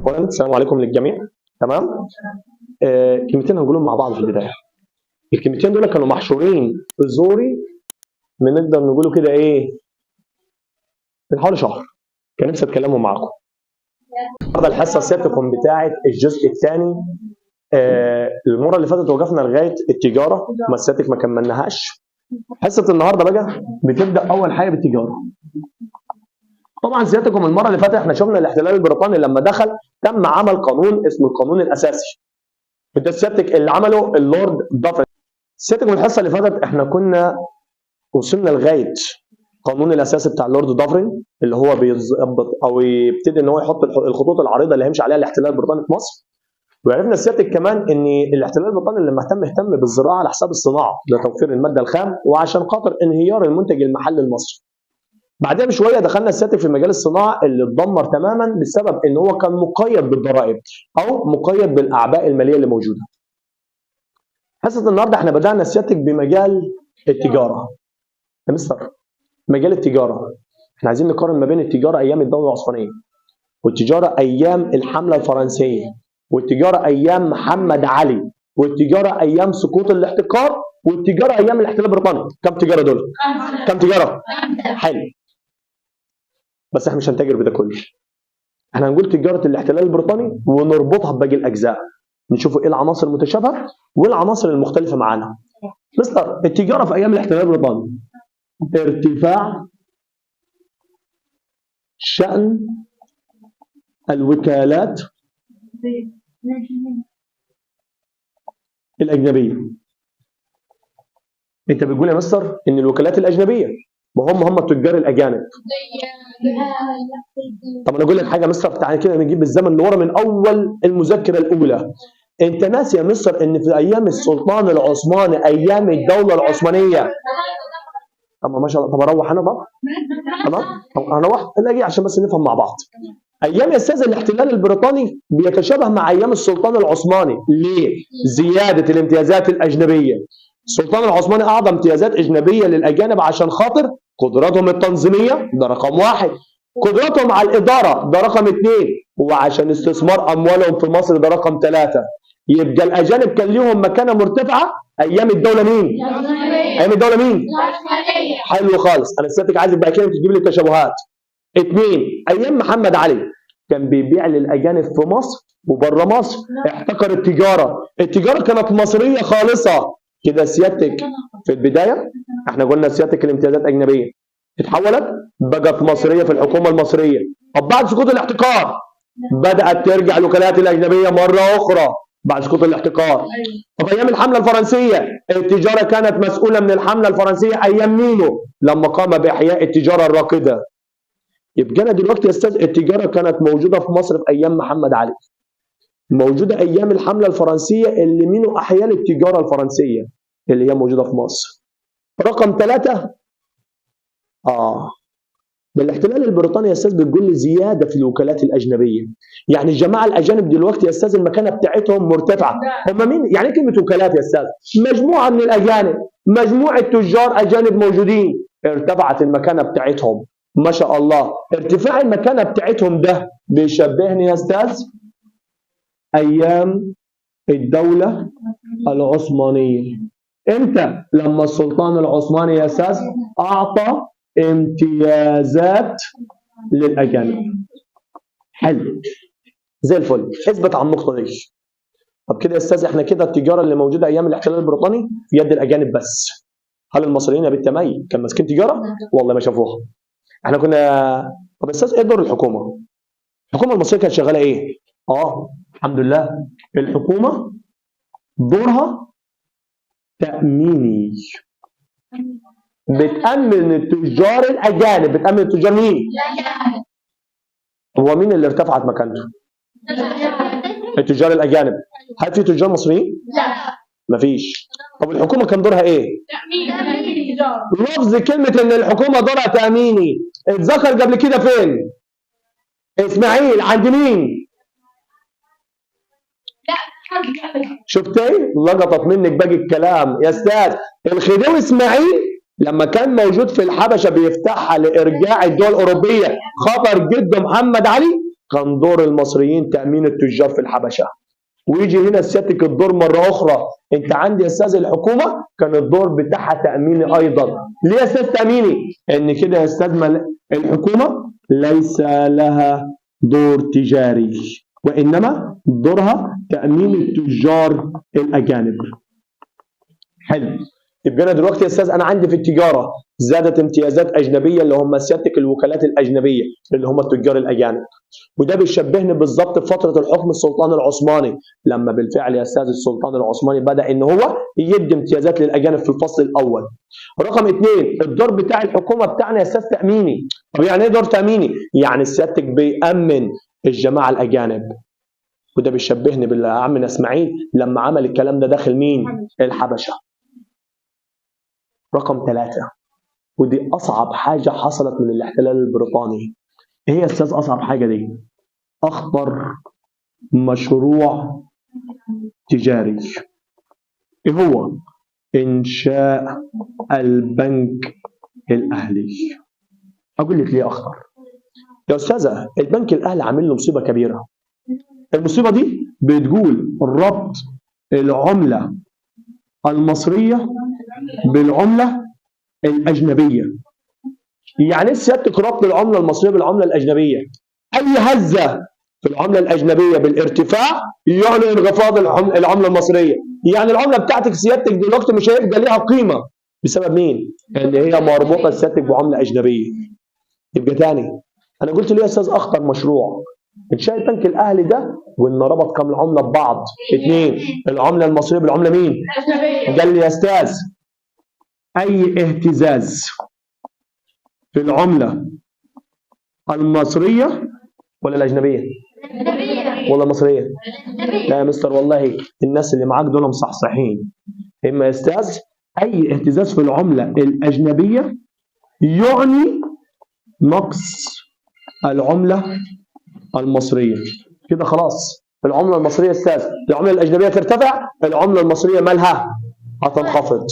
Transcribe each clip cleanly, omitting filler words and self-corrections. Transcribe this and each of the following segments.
اولا السلام عليكم للجميع. تمام. كلمتين هنقولهم مع بعض في البداية. الكلمتين دول كانوا محشورين في زوري من نقدر نقوله كده ايه، من حوالي شهر، كان نفسي اتكلمهم معاكم. النهارده الحصة سيادتكم بتاعه الجزء الثاني. المرة اللي فاتت وقفنا لغاية التجارة، ما سيادتك ما كملناهاش. حصة النهارده بقى بتبدا اول حاجة بالتجارة. طبعا سيادتكم المرة اللي فاتت احنا شفنا الاحتلال البريطاني لما دخل تم عمل قانون اسمه القانون الاساسي. ده سيادتك اللي عمله اللورد دافرين. سيادتكم الحصة اللي فاتت احنا كنا وصلنا لغاية القانون الاساسي بتاع اللورد دافرين، اللي هو بيظبط او يبتدي ان هو يحط الخطوط العريضة اللي هيمشي عليها الاحتلال البريطاني في مصر. وعرفنا سيادتك كمان ان الاحتلال البريطاني لما اهتم بالزراعة على حساب الصناعة لتوفير المادة الخام وعشان خاطر انهيار المنتج المحلي المصري. بعدها بشوية دخلنا سيادتك في مجال الصناعة اللي اتدمر تماما بسبب ان هو كان مقيد بالضرائب او مقيد بالاعباء المالية اللي موجودة. حصة النهارده احنا بدانا سيادتك بمجال التجارة. يا مستر مجال التجارة احنا عايزين نقارن ما بين التجارة ايام الدولة العثمانية، والتجارة ايام الحملة الفرنسية، والتجارة ايام محمد علي، والتجارة ايام سقوط الاحتكار، والتجارة ايام الاحتلال البريطاني. كم تجارة دول؟ كم تجارة؟ حلو. بس احنا مش هنتاجر بده كله. احنا هنقول تجارة الاحتلال البريطاني ونربطها بباقي الاجزاء، نشوف ايه العناصر المتشابهة والعناصر المختلفة معانا. مستر التجارة في ايام الاحتلال البريطاني ارتفاع شأن الوكالات الأجنبية. أنت بتقول يا مستر إن الوكالات الأجنبية ما هم التجار الأجانب. طب أنا أقول لك حاجة يا مستر، تعالى كده نجيب الزمن لورا من أول المذكرة الأولى. أنت ناسي يا مستر إن في أيام السلطان العثماني، أيام الدولة العثمانية. طب ما شاء الله، طب أروح أنا بقى؟ تمام؟ أروح أجي عشان بس نفهم مع بعض. ايام يا استاذ الاحتلال البريطاني بيتشابه مع ايام السلطان العثماني، ليه؟ زيادة الامتيازات الاجنبية. السلطان العثماني اعطى امتيازات اجنبية للاجانب عشان خاطر قدراتهم التنظيمية، ده رقم واحد، قدراتهم على الادارة ده رقم اثنين، وعشان استثمار اموالهم في مصر ده رقم ثلاثة. يبقى الاجانب كان ليهم مكانه مرتفعة ايام الدولة مين؟ ايام الدولة مين؟ حلو خالص. انا سيادتك عايزك بقى كده تجيب لي التشابهات. اثنين، ايام محمد علي كان بيبيع للاجانب في مصر وبره مصر، احتكر التجارة، التجارة كانت مصرية خالصة. كده سيادتك في البداية احنا قلنا سيادتك الامتيازات اجنبية اتحولت بقت مصرية في الحكومة المصرية. طب بعد سقوط الاحتكار بدات ترجع الوكالات الاجنبية مرة اخرى بعد سقوط الاحتكار. طب ايام الحملة الفرنسية التجارة كانت مسؤولة من الحملة الفرنسية ايام مينو لما قام باحياء التجارة الراكده. يبقى انا دلوقتي يا استاذ التجارة كانت موجودة في مصر في ايام محمد علي، موجودة ايام الحملة الفرنسية اللي مينو احيا التجارة الفرنسية اللي هي موجودة في مصر. رقم ثلاثة، ده الاحتلال البريطاني يا استاذ بتقول لي زيادة في الوكالات الاجنبية. يعني الجماعة الاجانب دلوقتي يا استاذ المكانة بتاعتهم مرتفعة. هم مين؟ يعني كلمة وكالات يا استاذ مجموعة من الاجانب، مجموعة تجار اجانب موجودين، ارتفعت المكانة بتاعتهم ما شاء الله. ارتفاع المكانة بتاعتهم ده بيشبهني يا استاذ ايام الدولة العثمانية. امتى؟ لما السلطان العثماني يا استاذ اعطى امتيازات للاجانب. حلو زي الفل، اثبت على النقطة دي. طب كده يا استاذ احنا كده التجارة اللي موجودة ايام الاحتلال البريطاني في يد الاجانب بس. هل المصريين يا بنت مي كان ماسكين تجارة؟ والله ما شافوها. احنا كنا. طب استاذ ايه دور الحكومة؟ الحكومة المصرية كانت شغالة ايه؟ الحمد لله الحكومة دورها تاميني، بتامن التجار الاجانب. بتامن التجار مين؟ هو مين اللي ارتفعت مكانته؟ التجار الاجانب. هل في تجار مصريين؟ لا مفيش. طب الحكومة كان دورها ايه؟ تأمين. لفظ كلمة ان الحكومة دورها تاميني اتذكر قبل كده فين؟ اسماعيل عند مين؟ شفت ايه؟ لقطت منك باقي الكلام يا استاذ. الخديوي اسماعيل لما كان موجود في الحبشة بيفتحها لارجاع الدول الاوروبية، خطر جده محمد علي كان دور المصريين تامين التجار في الحبشة. ويجي هنا سيادتك الدور مرة اخرى، انت عندي يا استاذ الحكومة كان الدور بتاعها تاميني ايضا. ليه يا استاذ تاميني؟ ان كده يا استاذ الحكومة ليس لها دور تجاري، وانما دورها تامين التجار الاجانب. حلو. يبقى انا دلوقتي يا استاذ انا عندي في التجارة زادت امتيازات اجنبية اللي هم سيادتك الوكالات الاجنبية اللي هم التجار الاجانب، وده بيشبهني بالظبط بفترة الحكم السلطان العثماني، لما بالفعل يا استاذ السلطان العثماني بدا ان هو يدي امتيازات للاجانب في الفصل الاول. رقم 2، الدور بتاع الحكومة بتاعنا يا استاذ تاميني. طب يعني ايه دور تاميني؟ يعني سيادتك بيامن الجماعة الاجانب، وده بيشبهني بالعم اسماعيل لما عمل الكلام ده داخل مين؟ الحبشة. رقم 3، ودي أصعب حاجة حصلت من الاحتلال البريطاني. إيه يا أستاذ أصعب حاجة دي؟ أخطر مشروع تجاري. إيه هو؟ إنشاء البنك الأهلي. أقول لك ليه أخطر؟ يا أستاذة البنك الأهلي عامل له مصيبة كبيرة. المصيبة دي بتقول ربط العملة المصرية بالعملة الأجنبية. يعني ايه سيادتك ربط العملة المصرية بالعملة الأجنبية؟ أي هزة في العملة الأجنبية بالارتفاع يعني انخفاض العملة المصرية. يعني العملة بتاعتك سيادتك دلوقتي مش هيبقى ليها قيمة بسبب مين؟ إن هي مربوطة سيادتك بعملة أجنبية. يبقى تاني أنا قلت ليه يا أستاذ أخطر مشروع؟ إنشاء البنك الأهلي ده، وإن ربط كام العملة ببعض؟ 2، العملة المصرية بالعملة مين؟ الأجنبية. قال لي يا أستاذ أي اهتزاز في العملة المصرية ولا الأجنبية؟ ولا المصرية؟ لا يا مستر والله الناس اللي معاك دول مصحصحين. إما يا أستاذ أي اهتزاز في العملة الأجنبية يعني نقص العملة المصرية. كده خلاص العملة المصرية أستاذ العملة الأجنبية ترتفع، العملة المصرية مالها؟ هتنخفض.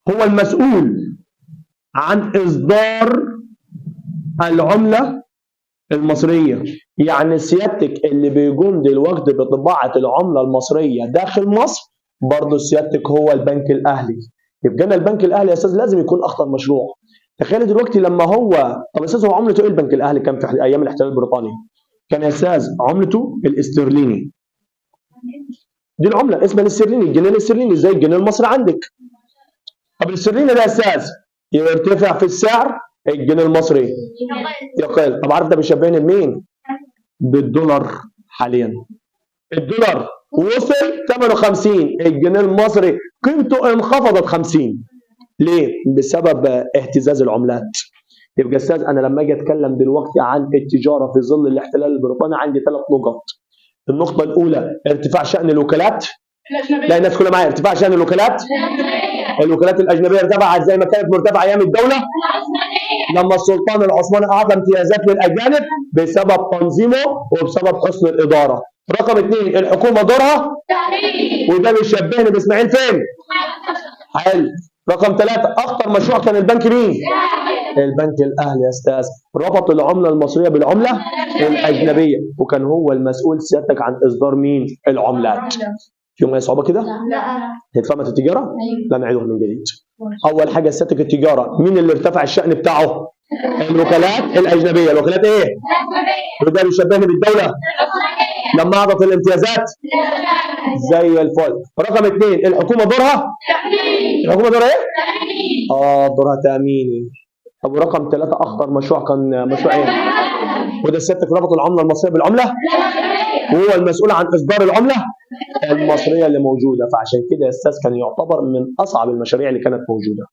هو المسؤول عن إصدار العملة المصرية. يعني سيادتك اللي بيقوم دلوقتي بطباعة العملة المصرية داخل مصر برضه سيادتك هو البنك الأهلي. يبقى أنا البنك الأهلي يا أستاذ لازم يكون أخطر مشروع. تخيل دلوقتي لما هو، طب يا أستاذ هو عملته إيه البنك الأهلي كان في أيام الاحتلال البريطاني؟ كان يا أستاذ عملته الاسترليني. دي العملة اسمها الاسترليني، الجنيه الاسترليني زي الجنيه المصري عندك. طب الاسترليني ده يا أستاذ يرتفع في السعر، الجنيه المصري يقل. طب عارف ده بيشبهني بمين؟ بالدولار حاليا. الدولار وصل 58، الجنيه المصري قيمته انخفضت 50. ليه؟ بسبب اهتزاز العملات. يبقى استاذ انا لما اجي اتكلم دلوقتي عن التجارة في ظل الاحتلال البريطاني عندي 3 نقط. النقطة الاولى ارتفاع شان الوكالات الاجنبية. لا الناس كلها معايا، ارتفاع شان الوكالات الاجنبية. الوكالات الاجنبية ارتفعت زي ما كانت مرتفعة ايام الدولة العثمانية لما السلطان العثماني اعطى امتيازات للاجانب بسبب تنظيمه وبسبب حسن الادارة. رقم 2 الحكومة دورها تأمين، وده بيشبهني باسماعيل فين؟ حلو. رقم 3 اخطر مشروع كان البنك مين؟ البنك الاهلي يا استاذ، ربط العملة المصرية بالعملة الاجنبية، وكان هو المسؤول سيادتك عن اصدار مين؟ العملات. فيهم اي صعوبة كده؟ لا. اتفهمت التجارة؟ لا نعيدها من جديد. اول حاجة سيادتك التجارة مين اللي ارتفع الشأن بتاعه؟ الوكالات الاجنبية. الوكالات ايه؟ وده بيشبهني بالدولة لما اعطت الامتيازات زي الفل. رقم 2 الحكومة دورها تأمين. الحكومة دورها ايه؟ تأمين. دورها تأميني. طب ورقم 3 اخطر مشروع كان مشروع ايه؟ وده سيادتك ربط العملة المصرية بالعملة، وهو المسؤول عن اصدار العملة المصرية اللي موجودة. فعشان كده يا استاذ كان يعتبر من اصعب المشاريع اللي كانت موجودة.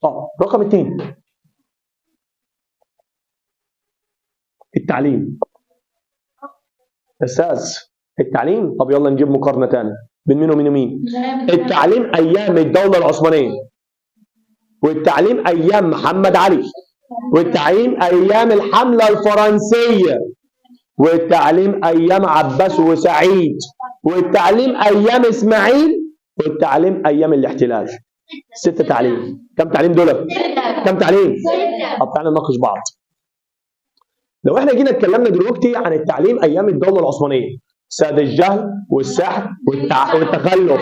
طب رقم 2 التعليم. استاذ التعليم، طب يلا نجيب مقارنة ثانية بين مين ومين ومين؟ التعليم ايام الدولة العثمانية، والتعليم ايام محمد علي، والتعليم ايام الحملة الفرنسية، والتعليم ايام عباس وسعيد، والتعليم ايام اسماعيل، والتعليم ايام الاحتلال. 6 تعليم. كم تعليم دول؟ كم تعليم؟ طب تعالى نناقش بعض. لو احنا جينا اتكلمنا دلوقتي عن التعليم ايام الدولة العثمانية، ساد الجهل والسحر والتخلف.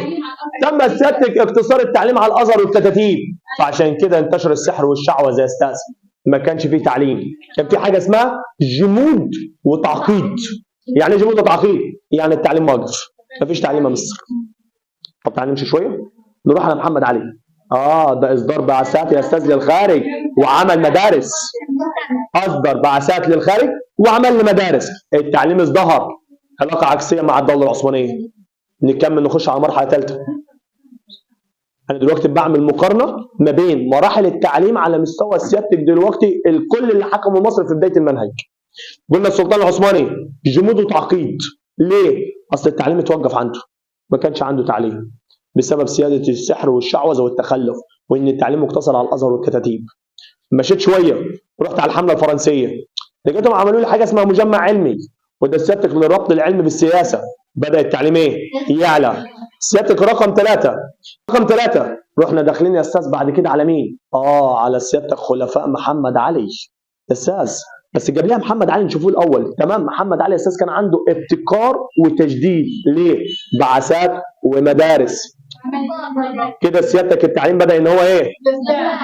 تم سيادتك اقتصار التعليم على الازهر والكتاتيب، فعشان كده انتشر السحر والشعوذة يا استاذ. ما كانش فيه تعليم، كان في حاجة اسمها جمود وتعقيد. يعني ايه جمود وتعقيد؟ يعني التعليم واقف، مفيش تعليم يا مصر. طب تعالى نمشي شوية نروح على محمد علي. ده اصدار بعثات يا استاذ للخارج وعمل مدارس. اصدر بعثات للخارج وعمل مدارس. التعليم ازدهر، علاقة عكسية مع الدولة العثمانية. نكمل نخش على مرحلة ثالثة. انا دلوقتي بعمل مقارنة ما بين مراحل التعليم على مستوى سيادتك دلوقتي الكل اللي حكموا مصر في بداية المنهج. قلنا السلطان العثماني جمود وتعقيد. ليه؟ اصل التعليم اتوقف عنده، ما كانش عنده تعليم بسبب سيادة السحر والشعوذة والتخلف، وان التعليم مقتصر على الازهر والكتاتيب. مشيت شوية رحت على الحملة الفرنسية، لقيتهم عملوا لي حاجة اسمها مجمع علمي، وده سيادتك لربط العلم بالسياسة. بدا التعليم ايه؟ يعلى. سيادتك رقم 3، رقم 3 رحنا داخلين يا استاذ بعد كده على مين؟ على سيادتك خلفاء محمد علي يا استاذ. بس جاب لها محمد علي نشوفوه الاول. تمام، محمد علي يا استاذ كان عنده ابتكار وتجديد. ليه؟ بعثات ومدارس. كده سيادتك التعليم بدا ان هو ايه؟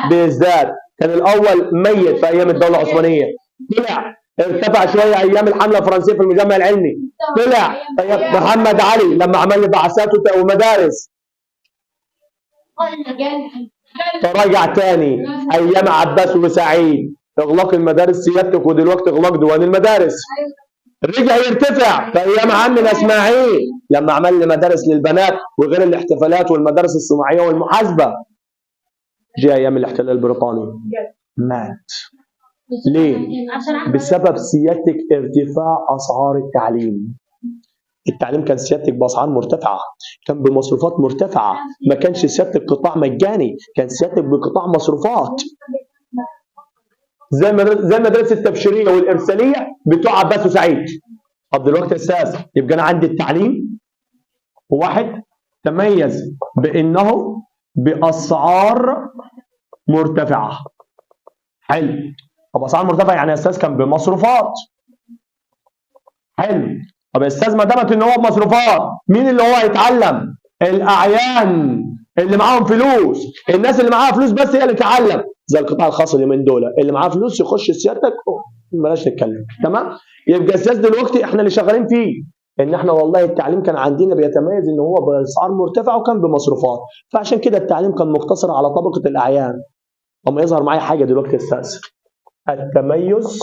بيزداد. كان الاول ميت في ايام الدولة العثمانية، طلع ارتفع شوية ايام الحملة الفرنسية في المجمع العلمي، طلع ايام محمد علي لما عمل لي بعثات ومدارس. تراجع تاني ايام عباس وسعيد، اغلاق المدارس سيادتك، ودلوقتي اغلاق ديوان المدارس. رجع يرتفع في ايام عمنا اسماعيل لما عمل لي مدارس للبنات وغير الاحتفالات والمدارس الصناعية والمحاسبه. جاء ايام الاحتلال البريطاني مات. ليه؟ بسبب سيادتك ارتفاع اسعار التعليم. التعليم كان سيادتك باسعار مرتفعة، كان بمصروفات مرتفعة، ما كانش سيادتك قطاع مجاني، كان سيادتك بقطاع مصروفات. زي المدارس التبشيرية والارساليه بتوع عباس وسعيد. طب دلوقتي يا استاذ يبقى انا عندي التعليم واحد تميز بانه باسعار مرتفعة. حلو. طب اسعار مرتفعة يعني يا استاذ كان بمصروفات. حلو. طب يا استاذ ما دامت ان هو بمصروفات، مين اللي هو هيتعلم؟ الاعيان اللي معاهم فلوس، الناس اللي معاها فلوس بس هي اللي تتعلم، زي القطاع الخاص اليومين دول اللي معاه فلوس يخش سيادتك بلاش نتكلم. تمام؟ يبقى استاذ دلوقتي احنا اللي شغالين فيه ان احنا والله التعليم كان عندنا بيتميز ان هو باسعار مرتفعة وكان بمصروفات، فعشان كده التعليم كان مقتصر على طبقه الاعيان. اما يظهر معايا حاجة دلوقتي يا استاذ، التميز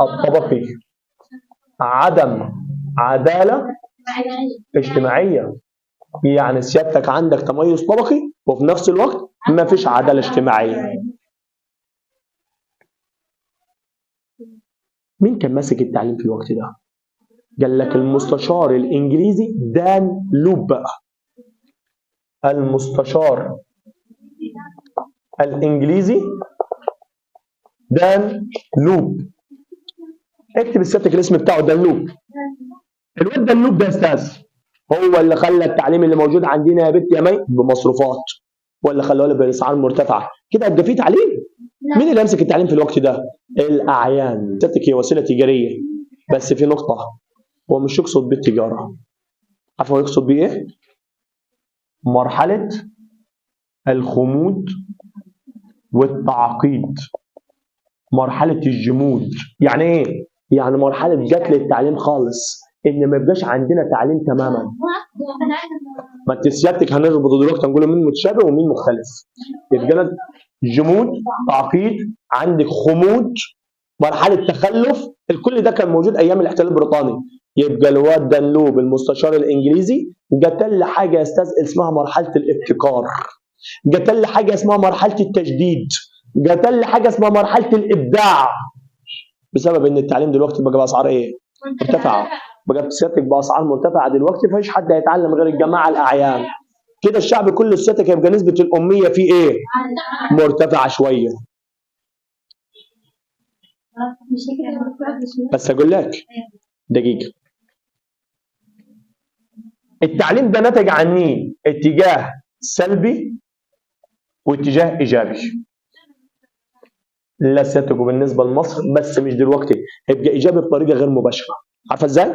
الطبقي، عدم عدالة اجتماعية. يعني سيادتك عندك تميز طبقي وفي نفس الوقت ما فيش عدالة اجتماعية. مين كان ماسك التعليم في الوقت ده؟ قال لك المستشار الانجليزي دان لوب. المستشار الانجليزي دان لوب. اكتب سيادتك الاسم بتاعه، دان لوب. الواد دان لوب ده يا استاذ هو اللي خلى التعليم اللي موجود عندنا يا بنت يا مي بمصروفات، ولا خلوه له باسعار مرتفعة. كده يبقى في تعليم. مين اللي يمسك التعليم في الوقت ده؟ الاعيان. سيادتك هي وسيلة تجارية، بس في نقطة، هو مش يقصد بالتجارة. عارف هو يقصد بيه ايه؟ مرحلة الخمود والتعقيد، مرحلة الجمود. يعني ايه؟ يعني مرحلة جت للتعليم خالص، ان ما يبقاش عندنا تعليم تماما. ما انت سيادتك هنربط دلوقتي هنقول مين متشابه ومين مختلف. يبقى انا جمود، تعقيد، عندك خمود، مرحلة تخلف، الكل ده كان موجود ايام الاحتلال البريطاني. يبقى الواد دانلوب المستشار الانجليزي جتل حاجة يا استاذ اسمها مرحلة الابتكار، جتل حاجة اسمها مرحلة التجديد، جتل حاجة اسمها مرحلة الابداع. بسبب ان التعليم دلوقتي بقى باسعار ايه؟ مرتفعة. بقى سيادتك باسعار مرتفعة دلوقتي، مفيش حد هيتعلم غير الجماعة الاعيان. كده الشعب كله سيادتك هيبقى نسبه الامية فيه ايه؟ مرتفعة شوية. بس اقول لك دقيقة، التعليم ده نتج عن مين؟ اتجاه سلبي واتجاه ايجابي. لا سيادتك وبالنسبة لمصر، بس مش دلوقتي، هيبقى ايجابي بطريقة غير مباشرة. عارفه ازاي؟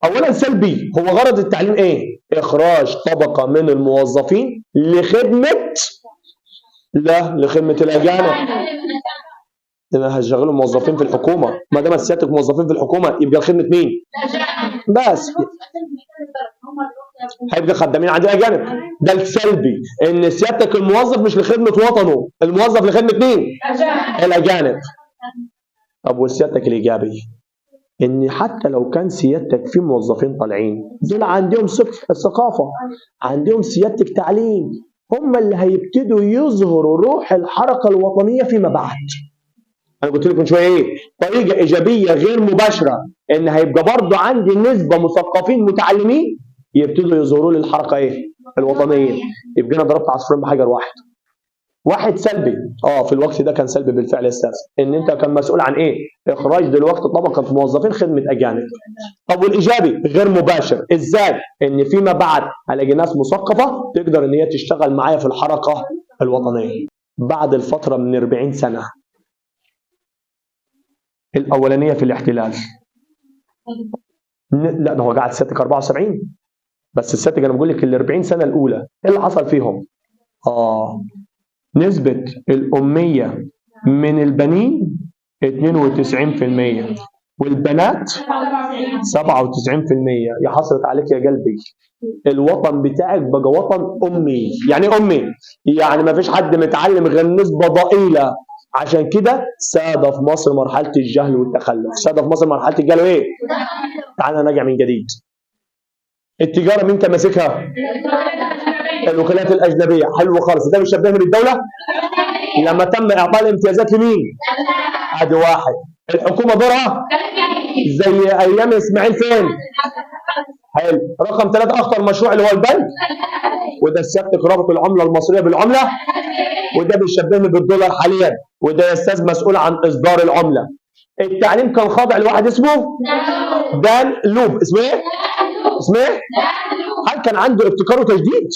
اولا سلبي، هو غرض التعليم ايه؟ اخراج طبقه من الموظفين لخدمة، لا لخدمة الاجانب. انا هشغلوا موظفين في الحكومة، ما دام سيادتك موظفين في الحكومة يبقى لخدمة مين؟ بس هيبقى خدامين عند الاجانب. ده السلبي، ان سيادتك الموظف مش لخدمة وطنه، الموظف لخدمة مين؟ الاجانب. طب وسيادتك الايجابي، ان حتى لو كان سيادتك في موظفين طالعين دول عندهم ثقافة، عندهم سيادتك تعليم، هم اللي هيبتدوا يظهروا روح الحركة الوطنية فيما بعد. انا قلت لكم شوية ايه؟ طريقه ايجابية غير مباشرة، ان هيبقى برضو عندي نسبه مثقفين متعلمين يبتدوا يظهروا لي الحركة ايه؟ الوطنية. يبقى انا ضربت عصفورين بحجر واحد. واحد سلبي، في الوقت ده كان سلبي بالفعل يا استاذ، ان انت كان مسؤول عن ايه؟ اخراج دلوقتي طبقه موظفين خدمة اجانب. طب والايجابي غير مباشر، ازاي؟ ان فيما بعد هلاقي ناس مثقفة تقدر ان هي تشتغل معايا في الحركة الوطنية. بعد الفترة من 40 سنة الاولانية في الاحتلال، لا ده هو قعد سيادتك 74، بس سيادتك انا بقول لك ال 40 سنة الاولى ايه اللي حصل فيهم؟ نسبة الأمية من البنين 92% والبنات 97%. يا حسرة عليك يا قلبي، الوطن بتاعك بقى وطن أمي. يعني إيه أمي؟ يعني ما فيش حد متعلم غير نسبة ضئيلة. عشان كده ساد في مصر مرحلة الجهل والتخلف. ساد في مصر مرحلة الجهل وإيه؟ تعالى نراجع من جديد. التجارة مين كان ماسكها؟ الوكالات الأجنبية. حلو خالص. ده بيشبهني بالدولة؟ لما تم إعطاء الامتيازات لمين؟ ادي واحد. الحكومة دورها زي أيام إسماعيل فين؟ حلو. رقم 3 أخطر مشروع اللي هو البنك، وده سيادتك رابط العملة المصرية بالعملة، وده بيشبهني بالدولار حاليا، وده يا أستاذ مسؤول عن إصدار العملة. التعليم كان خاضع لواحد اسمه دان لوب. اسمه إيه؟ اسمه إيه؟ هل كان عنده ابتكار وتجديد؟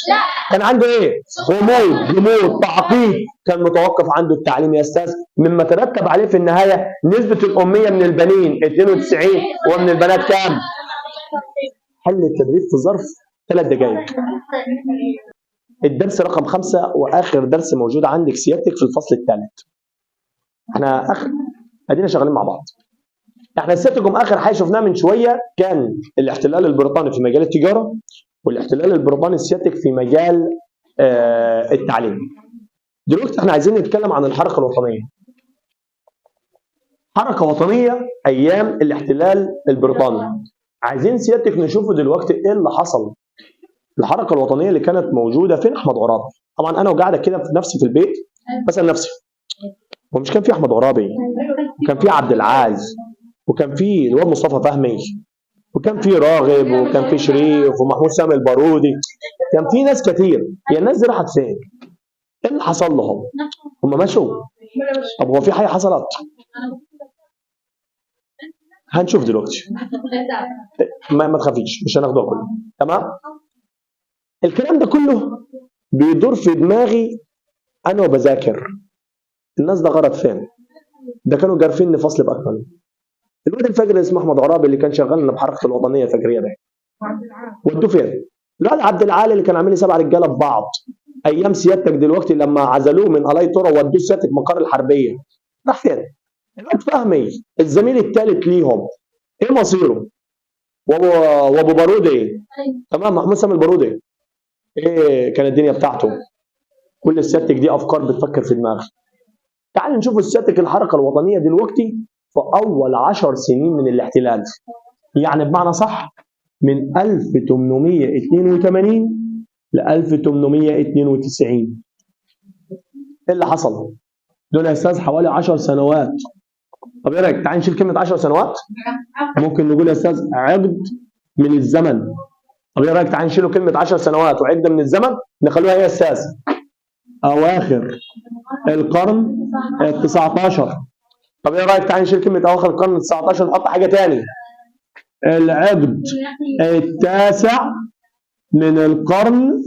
كان عنده ايه؟ غموض، جمود، تعقيد. كان متوقف عنده التعليم يا استاذ، مما ترتب عليه في النهاية نسبه الامية من البنين 92 ومن البنات كام؟ حل التدريب في ظرف 3 دقائق. الدرس رقم 5 واخر درس موجود عندك سيادتك في الفصل الثالث. احنا اخر ادينا شغالين مع بعض. احنا سيادتكم اخر حاجة شفناها من شوية كان الاحتلال البريطاني في مجال التجارة، والاحتلال البريطاني سيادتك في مجال التعليم. دلوقتي احنا عايزين نتكلم عن الحركة الوطنية. حركة وطنية ايام الاحتلال البريطاني. عايزين سيادتك نشوفه دلوقتي ايه اللي حصل. الحركة الوطنية اللي كانت موجودة فين احمد عرابي؟ طبعا انا وقاعدة كده في نفسي في البيت بسال نفسي، هو مش كان في احمد عرابي، وكان في عبد العال، وكان في الواد مصطفى فهمي، وكان في راغب، وكان في شريف، ومحمود سامي البارودي، كان في ناس كتير. يا الناس دي راحت فين؟ ايه اللي حصل لهم؟ هم مشوا؟ طب هو في حاجة حصلت؟ هنشوف دلوقتي. ما تخافيش، مش هناخده كله. تمام؟ الكلام ده كله بيدور في دماغي انا وبذاكر. الناس ده غلط فين؟ ده كانوا جارفين فصل باكمله. الواد الفجر اللي اسمه احمد عرابي اللي كان شغال لنا بحركة الوطنية الفجريه ده، ودوه فين؟ الواد عبد العالي اللي كان عامل لي 7 رجاله ببعض ايام سيادتك دلوقتي لما عزلوه من قلاي ترى ودوه سيادتك مقر الحربية، راح فين؟ الواد فهمي الزميل الثالث ليهم ايه مصيره؟ وابو بارودي، تمام، محمود سامي البارودي، ايه كانت الدنيا بتاعته؟ كل سيادتك دي افكار بتفكر في دماغي. تعال نشوف سيادتك الحركة الوطنية دلوقتي في اول 10 سنين من الاحتلال، يعني بمعنى صح من 1882 ل 1892. ايه اللي حصل؟ دول يا استاذ حوالي 10 سنوات. طب ايه رايك تعال نشيل كلمة 10 سنوات؟ ممكن نقول يا استاذ عقد من الزمن. طب ايه رايك تعال نشيلوا كلمة 10 سنوات وعقد من الزمن، نخلوها ايه يا استاذ؟ اواخر القرن ال 19. طب ايه رايك تعال نشيل كلمة اواخر القرن ال 19 نحط حاجة تاني؟ العقد التاسع من القرن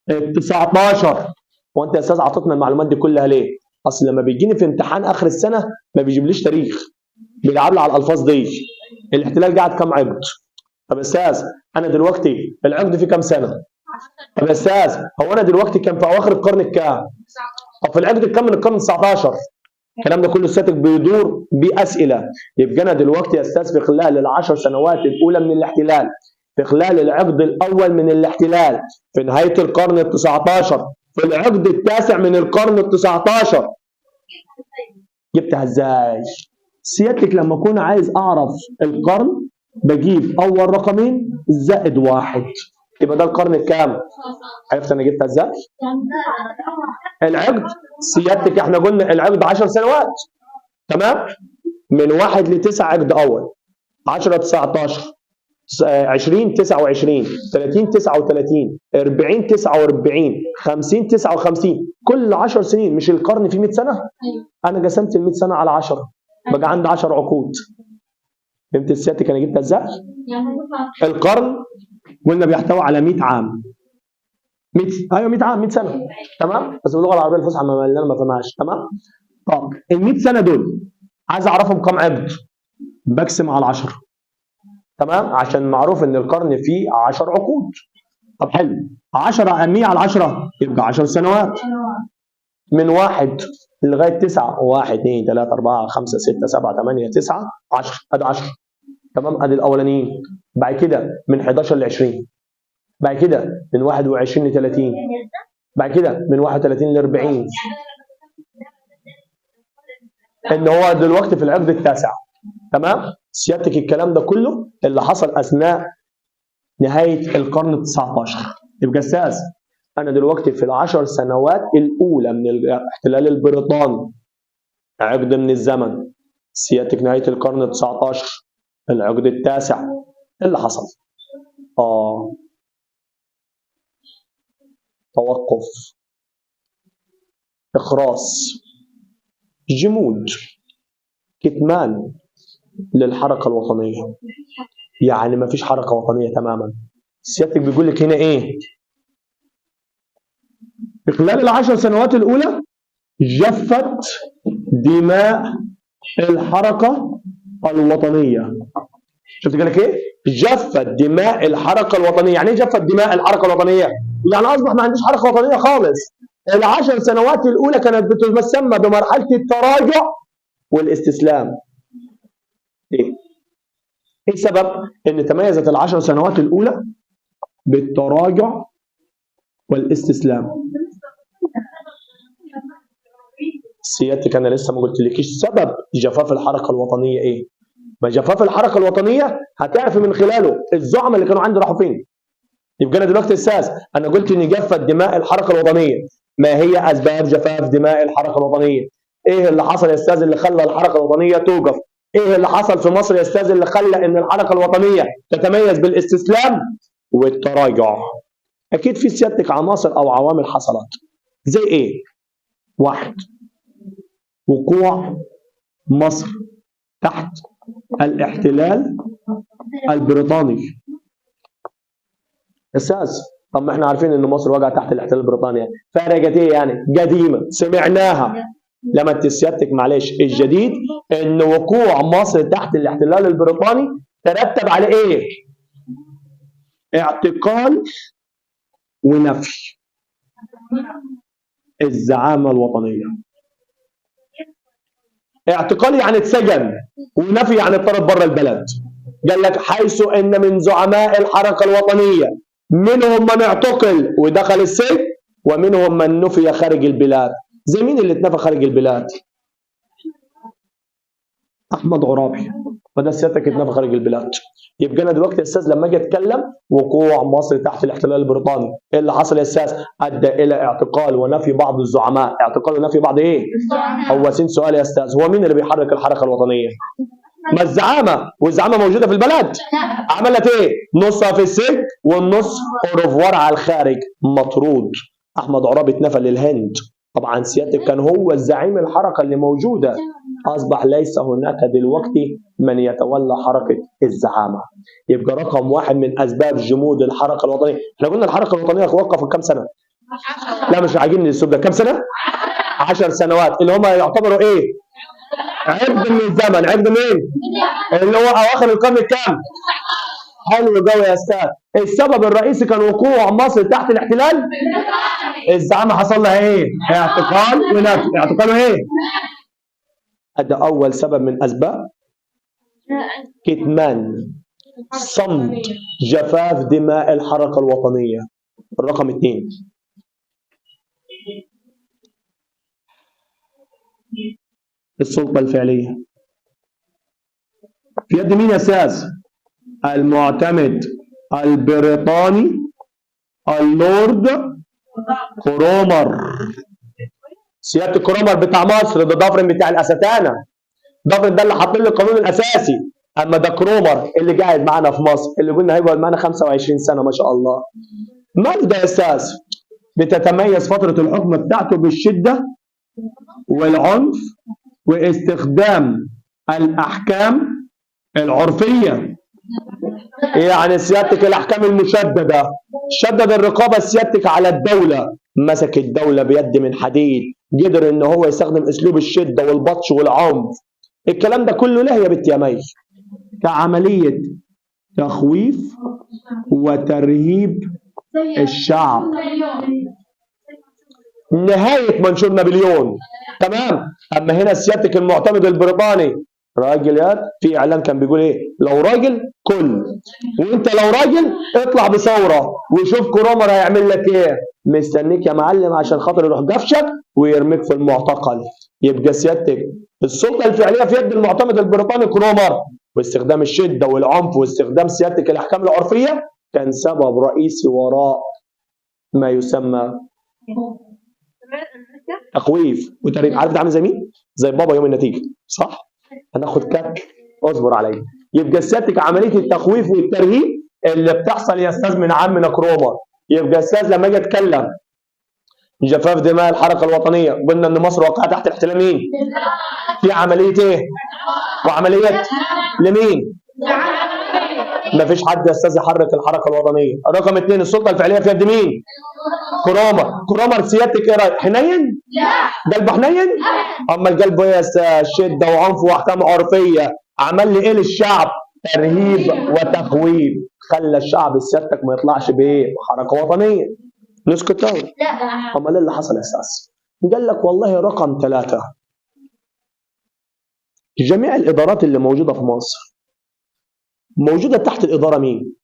ال 19. وانت يا استاذ عطتنا المعلومات دي كلها ليه؟ اصل لما بيجيني في امتحان اخر السنة ما بيجيبليش تاريخ، بيلعب لي على الالفاظ دي. الاحتلال قعد كام عقد؟ طب استاذ انا دلوقتي العقد فيه كام سنة؟ طب استاذ هو انا دلوقتي كان في اواخر القرن الكام؟ طب في العقد الكام من القرن 19؟ الكلام ده كله سيادتك بيدور باسئلة. يبقى انا دلوقتي يا استاذ في خلال ال10 سنوات الاولى من الاحتلال، في خلال العقد الاول من الاحتلال، في نهاية القرن ال19، في العقد التاسع من القرن ال19. جبتها ازاي؟ سيادتك لما اكون عايز اعرف القرن بجيب اول رقمين زائد 1، يبقى ده القرن الكام؟ عرفت انا جبتها ازاي؟ العقد سيادتك احنا قلنا العقد 10 سنوات، تمام؟ من 1 ل9 عقد اول، 10 19، 20 29، 30 39، 40 49، 50 59، كل 10 سنين. مش القرن فيه 100 سنة؟ انا قسمت ال 100 سنة على 10، بقى عندي 10 عقود. فهمت سيادتك انا جبتها ازاي؟ القرن قلنا بيحتوي على 100 عام. 100 ايوه 100 عام، 100 سنة، تمام؟ بس باللغة العربية الفصحى اللي انا ما فهمهاش، تمام؟ طب ال 100 سنة دول عايز اعرفهم كام عقد؟ بقسم على 10، تمام؟ عشان معروف ان القرن فيه 10 عقود. طب حلو، 10 100 على 10 يبقى 10 سنوات. من 1 لغاية 9، 1 2 3 4 5 6 7 8 9 10، ادي 10، تمام؟ ادي الاولانيين. بعد كده من 11 ل 20، بعد كده من 21 ل 30، بعد كده من 31 ل 40. ان هو دلوقتي في العقد التاسع، تمام؟ سيادتك الكلام ده كله اللي حصل اثناء نهاية القرن ال19. يبقى استاذ انا دلوقتي في ال10 سنوات الاولى من الاحتلال البريطاني، عقد من الزمن، سيادتك نهاية القرن ال19، العقد التاسع، اللي حصل؟ توقف، اخراس، جمود، كتمان للحركة الوطنية. يعني ما فيش حركة وطنية تماما. سيادتك بيقول لك هنا ايه؟ في خلال ال10 سنوات الاولى جفت دماء الحركة الوطنية. شفت قال لك ايه؟ جفت دماء الحركة الوطنية. يعني ايه جفت دماء الحركة الوطنية؟ يعني اصبح ما عنديش حركة وطنية خالص. ال10 سنوات الاولى كانت بتسمى بمرحلة التراجع والاستسلام. ايه السبب ان تميزت ال10 سنوات الاولى بالتراجع والاستسلام؟ سيادتك انا لسه ما قلتلكيش سبب جفاف الحركة الوطنية ايه. ما جفاف الحركة الوطنية هتعرف من خلاله الزعماء اللي كانوا عندي راحوا فين. يبقى انا دلوقتي استاذ انا قلت ان جفت دماء الحركة الوطنية. ما هي اسباب جفاف دماء الحركة الوطنية؟ ايه اللي حصل يا استاذ اللي خلى الحركة الوطنية توقف؟ ايه اللي حصل في مصر يا استاذ اللي خلى ان الحركة الوطنية تتميز بالاستسلام والتراجع؟ اكيد في سيادتك عناصر او عوامل حصلت. زي ايه؟ واحد، وقوع مصر تحت الاحتلال البريطاني. استاذ طب ما احنا عارفين ان مصر وقعت تحت الاحتلال البريطاني، فرقت ايه يعني؟ قديمة سمعناها. لما انت سيادتك معلش الجديد ان وقوع مصر تحت الاحتلال البريطاني ترتب على ايه؟ اعتقال ونفي الزعامه الوطنية. اعتقال يعني اتسجن، ونفي يعني اتطرد بره البلد. قال لك حيث ان من زعماء الحركة الوطنية منهم من اعتقل ودخل السجن، ومنهم من نفي خارج البلاد. زي مين اللي اتنفى خارج البلاد؟ احمد عرابي. فده سيادتك اتنفى خارج البلاد. يبقى انا دلوقتي يا استاذ لما اجي اتكلم وقوع مصر تحت الاحتلال البريطاني، ايه اللي حصل يا استاذ؟ ادى الى اعتقال ونفي بعض الزعماء. اعتقال ونفي بعض ايه؟ هو سين سؤال يا استاذ، هو مين اللي بيحرك الحركة الوطنية؟ ما الزعامه، والزعامه موجودة في البلد. عملت ايه؟ نصها في السجن والنص اوروفوار على الخارج، مطرود. احمد عرابي اتنفى للهند. طبعا سيادتك كان هو الزعيم الحركة اللي موجودة، اصبح ليس هناك دلوقتي من يتولى حركة الزعامه. يبقى رقم واحد من اسباب جمود الحركة الوطنية، احنا قلنا الحركة الوطنية وقفت كام سنة؟ لا مش عاجبني الاسلوب ده، كام سنة؟ 10 سنوات اللي هم يعتبروا ايه؟ عقد من الزمن. عقد مين؟ اللي هو اواخر القرن الكام؟ حلو قوي يا استاذ. السبب الرئيسي كان وقوع مصر تحت الاحتلال. الزعامه حصل لها ايه؟ اعتقال ونفي. اعتقال ايه؟ هذا اول سبب من اسباب كتمان، صمت، جفاف دماء الحركة الوطنية. الرقم 2، السلطة الفعلية في يد مين يا استاذ؟ المعتمد البريطاني اللورد كرومر. سيادة كرومر بتاع مصر، ده دافرين بتاع الأستانة، دافرين ده اللي حاطين له القانون الأساسي. أما ده كرومر اللي قاعد معانا في مصر، اللي قلنا هيقعد معانا 25 سنة ما شاء الله. ماله ده يا أستاذ؟ بتتميز فترة الحكم بتاعته بالشدة والعنف واستخدام الأحكام العرفية. يعني سيادتك الأحكام المشددة، شدد الرقابة سيادتك على الدولة، مسك الدولة بيد من حديد، قدر إن هو يستخدم أسلوب الشدة والبطش والعنف. الكلام ده كله ليه يا بنت يا مي؟ كعملية تخويف وترهيب الشعب. نهاية منشور نابليون، تمام. أما هنا سيادتك المعتمد البريطاني راجل، يا في إعلان كان بيقول إيه؟ لو راجل كل، وأنت لو راجل اطلع بثورة وشوف كرومر هيعمل لك إيه. مستنيك يا معلم عشان خاطر يروح قفشك ويرميك في المعتقل. يبقى سيادتك السلطة الفعلية في يد المعتمد البريطاني كرومر، واستخدام الشدة والعنف واستخدام سيادتك الأحكام العرفية كان سبب رئيسي وراء ما يسمى تخويف وترهيب. عارف ده عامل زي مين؟ زي بابا يوم النتيجة، صح؟ هناخد كات، اصبر عليا. يبقى سيادتك عملية التخويف والترهيب اللي بتحصل يا استاذ من عمنا كرومر. يبقى استاذ لما اجي اتكلم جفاف دماء الحركة الوطنية، قلنا ان مصر وقعت تحت الاحتلال مين؟ في عملية ايه؟ وعملية لمين؟ ما فيش حد يا استاذ يحرك الحركة الوطنية. رقم 2، السلطة الفعلية في يد مين؟ كرومر. كرومر سيادتك ايه رايك؟ حنين؟ لا. قلبه حنين؟ اما القلب ايه يا استاذ؟ شده وعنف واحكام عرفية. عمل لي ايه للشعب؟ ترهيب وتخويف. خلى الشعب سيادتك ما يطلعش بايه؟ بحركة وطنية. نسكت لا. امال ايه اللي حصل يا استاذ؟ قال لك والله رقم 3، جميع الادارات اللي موجودة في مصر موجودة تحت الادارة مين؟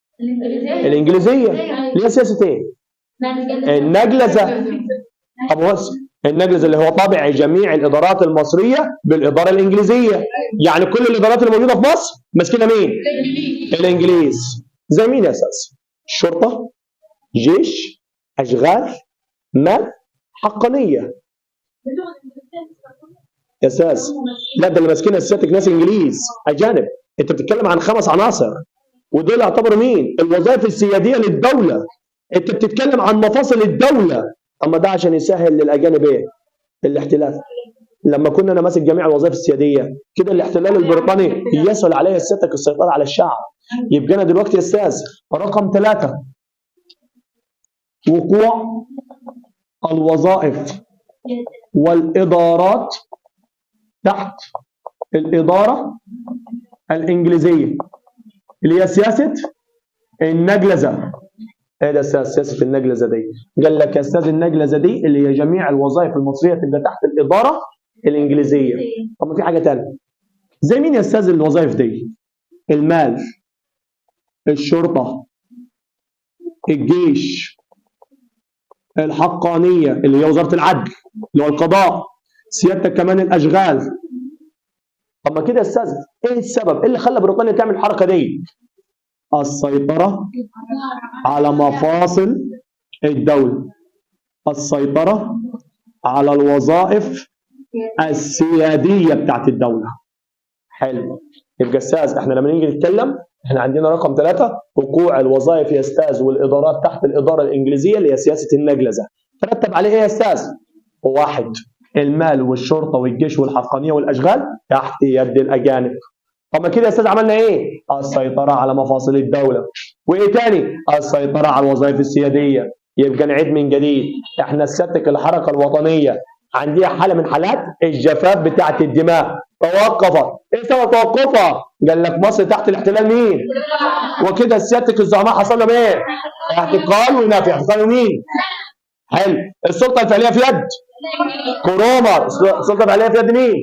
الانجليزية. اللي هي سياسة ايه؟ النجلزه. ابو بس النجلزه اللي هو طابع جميع الادارات المصرية بالادارة الانجليزية. يعني كل الادارات اللي موجودة في مصر ماسكينها مين؟ الانجليز. زي مين يا استاذ؟ الشرطة، جيش، اشغال، مال، حقانيه. يا استاذ لا، ده اللي ماسكينها سيادتك ناس انجليز اجانب. انت بتتكلم عن 5 عناصر ودول يعتبروا مين؟ الوظائف السياديه للدولة. انت بتتكلم عن مفاصل الدولة. اما ده عشان يسهل للاجانب ايه؟ الاحتلال. لما كنا انا ماسك جميع الوظائف السياديه كده، الاحتلال البريطاني يسهل عليا سيادتك السيطرة على الشعب. يبقى انا دلوقتي يا استاذ رقم 3، وقوع الوظائف والادارات تحت الادارة الانجليزية اللي هي سياسة النجلزه. ايه ده سياسة النجلزه دي؟ قال لك يا استاذ النجلزه دي اللي هي جميع الوظائف المصرية تبقى تحت الادارة الانجليزية. طب ما في حاجة ثانية زي مين يا استاذ الوظائف دي؟ المال، الشرطة، الجيش، الحقانيه اللي هي وزارة العدل اللي هو القضاء، سيادتك كمان الاشغال. طب ما كده يا استاذ ايه السبب؟ ايه اللي خلى بريطانيا تعمل الحركة دي؟ السيطرة على مفاصل الدولة، السيطرة على الوظائف السياديه بتاعت الدولة. حلو. يبقى استاذ احنا لما نيجي نتكلم احنا عندنا رقم 3، وقوع الوظائف يا استاذ والادارات تحت الادارة الانجليزية اللي هي سياسة النجلزه. ترتب عليه ايه يا استاذ؟ 1، المال والشرطة والجيش والحقانيه والاشغال تحت يد الاجانب. طب ما كده يا استاذ عملنا ايه؟ السيطرة على مفاصل الدولة. وايه تاني؟ السيطرة على الوظائف السياديه. يبقى نعيد من جديد، احنا سيادتك الحركة الوطنية عندي حاله من حالات الجفاف بتاعت الدماء توقفت. ايه سبب توقفها؟ قال لك مصر تحت الاحتلال مين؟ وكده سيادتك الزعماء حصل لهم ايه؟ اعتقال ونفي. اعتقال مين؟ حلو. السلطة الفعلية في يد كرومر. السلطة الفعلية في يد مين؟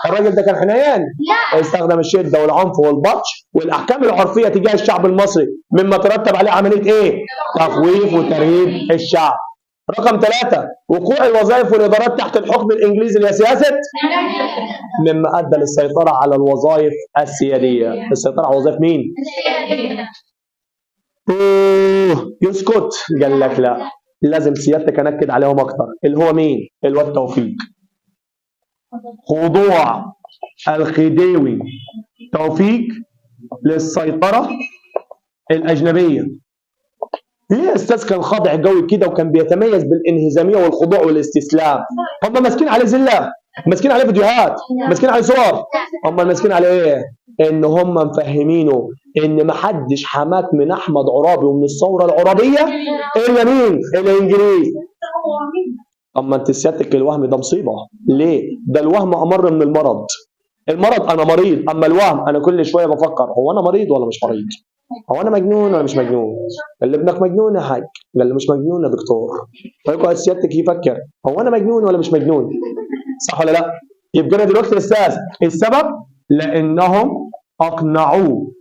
الراجل ده كان حنين، استخدم الشدة والعنف والبطش والاحكام العرفية تجاه الشعب المصري، مما ترتب عليه عملية ايه؟ تخويف وترهيب الشعب. رقم 3 وقوع الوظائف والادارات تحت الحكم الانجليزي اللي هي سياسة، مما ادى للسيطرة على الوظائف السياديه. السيطرة على وظائف مين؟ اوه يسكت؟ قال لك لا، لازم سيادتك انكد عليهم اكتر. اللي هو مين؟ الواد توفيق. خضوع الخديوي توفيق للسيطرة الاجنبية. ليه يا استاذ كان خاضع قوي كده وكان بيتميز بالانهزاميه والخضوع والاستسلام؟ هم ماسكين عليه زلة، ماسكين عليه فيديوهات، ماسكين عليه صور، هم ماسكين عليه ايه؟ ان هم مفهمينه ان محدش حماك من احمد عرابي ومن الثورة العرابيه الا مين؟ الانجليز. اما انت سيادتك الوهم ده مصيبة. ليه؟ ده الوهم امر من المرض. المرض انا مريض، اما الوهم انا كل شوية بفكر هو انا مريض ولا مش مريض؟ هو انا مجنون ولا مش مجنون؟ قال لي ابنك مجنون يا حاج، قال لي مش مجنون يا دكتور. فيقعد سيادتك يفكر هو انا مجنون ولا مش مجنون؟ صح ولا لا؟ يبقى انا دلوقتي يا استاذ السبب لانهم اقنعوه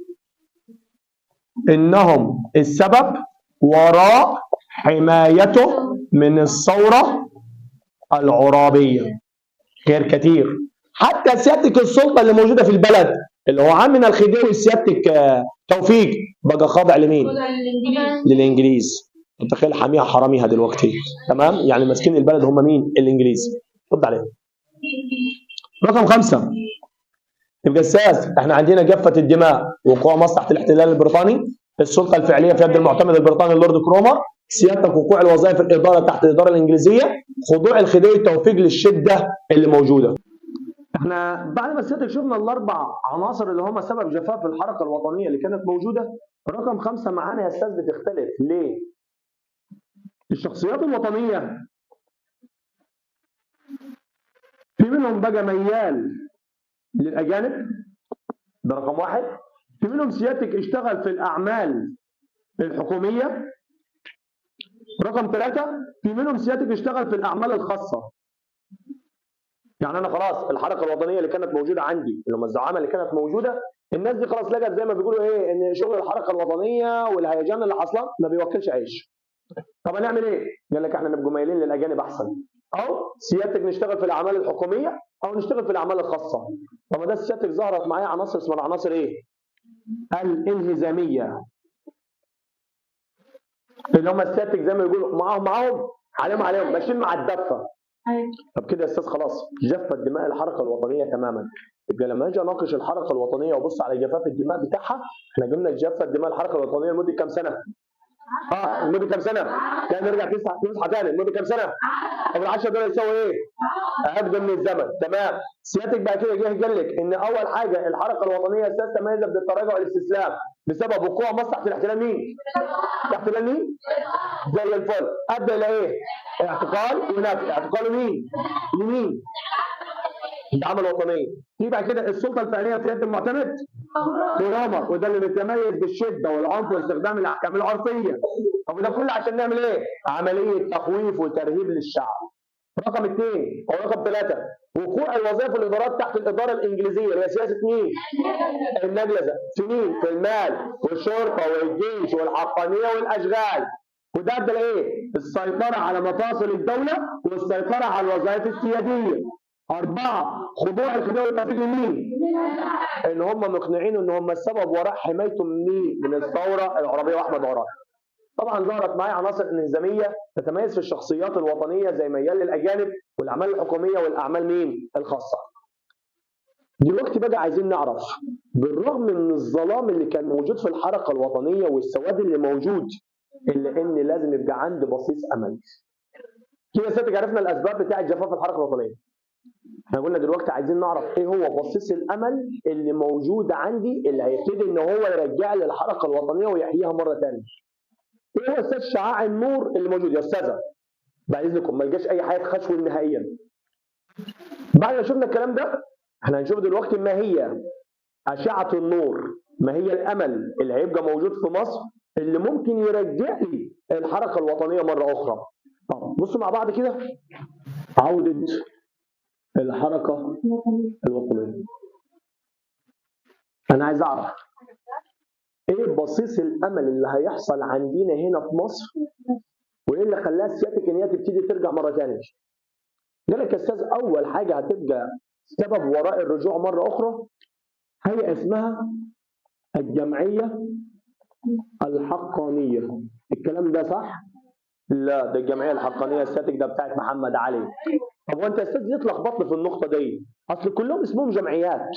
انهم السبب وراء حمايته من الثورة العرابيه. خير كتير. حتى سيادتك السلطة اللي موجودة في البلد اللي هو عمنا الخديوي سيادتك توفيق بقى خاضع لمين؟ للانجليز. تخيل حاميها حراميها دلوقتي، تمام؟ يعني ماسكين البلد هم مين؟ الانجليز. رد عليهم. رقم 5 يبقى استاذ احنا عندنا جفة الدماء، وقوع مصر تحت الاحتلال البريطاني، السلطة الفعلية في يد المعتمد البريطاني اللورد كرومر، سيادتك وقوع الوظائف الادارة تحت الادارة الانجليزية، خضوع الخديوي توفيق للشده اللي موجودة. احنا بعد ما سيادتك شفنا الاربع عناصر اللي هم سبب جفاف الحركة الوطنية اللي كانت موجودة، رقم 5 معانا يا استاذ بتختلف. ليه؟ الشخصيات الوطنية في منهم بقى ميال للاجانب، ده رقم 1. في منهم سيادتك اشتغل في الاعمال الحكومية، رقم 3. في منهم سيادتك اشتغل في الاعمال الخاصة. يعني انا خلاص الحركة الوطنية اللي كانت موجودة عندي اللي هم الزعامه اللي كانت موجودة، الناس دي خلاص لقت زي ما بيقولوا ايه، ان شغل الحركة الوطنية والهيجان اللي حصل ما بيوكلش عيش. طب هنعمل ايه؟ قال لك احنا نبقى مايلين للاجانب احسن، او سيادتك نشتغل في الاعمال الحكومية او نشتغل في الاعمال الخاصة. طب ده سيادتك ظهرت معايا عناصر اسمها عناصر ايه؟ الانهزاميه، اللي هم سيادتك زي ما بيقولوا معاهم عليهم عليهم ماشيين مع الدفة. طب كده يا استاذ خلاص جفت دماء الحركة الوطنية تماما. يبقى لما اجي اناقش الحركة الوطنية وابص على جفاف الدماء بتاعها، احنا قلنا جفت دماء الحركة الوطنية لمدة كام سنة؟ لمدة كام سنة؟ لا نرجع تصحى تاني لمدة كام سنة؟ طب ال10 دول يساوي ايه؟ عقد من الزمن، تمام. سيادتك بعد كده جه قال لك ان اول حاجة الحركة الوطنية استاذ تميزت بالتراجع والاستسلام بسبب وقوع مصر تحت الاحتلال مين؟ تحت الاحتلال مين؟ زي الفل. ادى الى ايه؟ اعتقال ونفي. اعتقال مين؟ لمين؟ الدعامه الوطنية. في بعد كده السلطة الفعلية في يد المعتمد كرامة، وده اللي بيتميز بالشدة والعنف واستخدام الاحكام العرفية. طب ده كله عشان نعمل ايه؟ عملية تخويف وترهيب للشعب. رقم 2 او رقم 3 وقوع الوظائف والادارات تحت الادارة الانجليزية اللي هي سياسة مين؟ النجلزه. في مين؟ في المال والشرطة والجيش والحقانيه والاشغال. وده ادى لايه؟ السيطرة على مفاصل الدولة والسيطرة على الوظائف السياديه. 4 خضوع الخديوي التوفيق لمين؟ ان هم مقنعين ان هم السبب وراء حمايته من مين؟ من الثورة العربية واحمد عرابي. طبعا ظهرت معايا عناصر انهزاميه تتميز في الشخصيات الوطنية زي ميال للاجانب والاعمال الحكومية والاعمال مين؟ الخاصة. دلوقتي بقى عايزين نعرف بالرغم من الظلام اللي كان موجود في الحركة الوطنية والسواد اللي موجود، الا ان لازم يبقى عندي بصيص امل. كده سيادتك عرفنا الاسباب بتاعه جفاف الحركة الوطنية. احنا قلنا دلوقتي عايزين نعرف ايه هو بصيص الامل اللي موجود عندي اللي هيبتدي ان هو يرجع لي الحركة الوطنية ويحييها مرة ثانية. ايه هو استاذ شعاع النور اللي موجود يا استاذه؟ بعد اذنكم ما يلقاش اي حاجة تخشول نهائيا. بعد ما شفنا الكلام ده احنا هنشوف دلوقتي ما هي اشعه النور، ما هي الامل اللي هيبقى موجود في مصر اللي ممكن يرجع لي الحركة الوطنية مرة اخرى. طب بصوا مع بعض كده، عوده الحركة الوطنية. انا عايز اعرف ايه بصيص الامل اللي هيحصل عندنا هنا في مصر، وايه اللي خلاها سيادتك ان هي تبتدي ترجع مرة ثانية. قال لك يا استاذ اول حاجة هتبقى سبب وراء الرجوع مرة اخرى هي اسمها الجمعية الحقانيه. الكلام ده صح؟ لا، ده الجمعية الحقانيه الساتك ده بتاعت محمد علي. طب وانت يا استاذ ليه اتلخبطت في النقطة دي؟ اصل كلهم اسمهم جمعيات.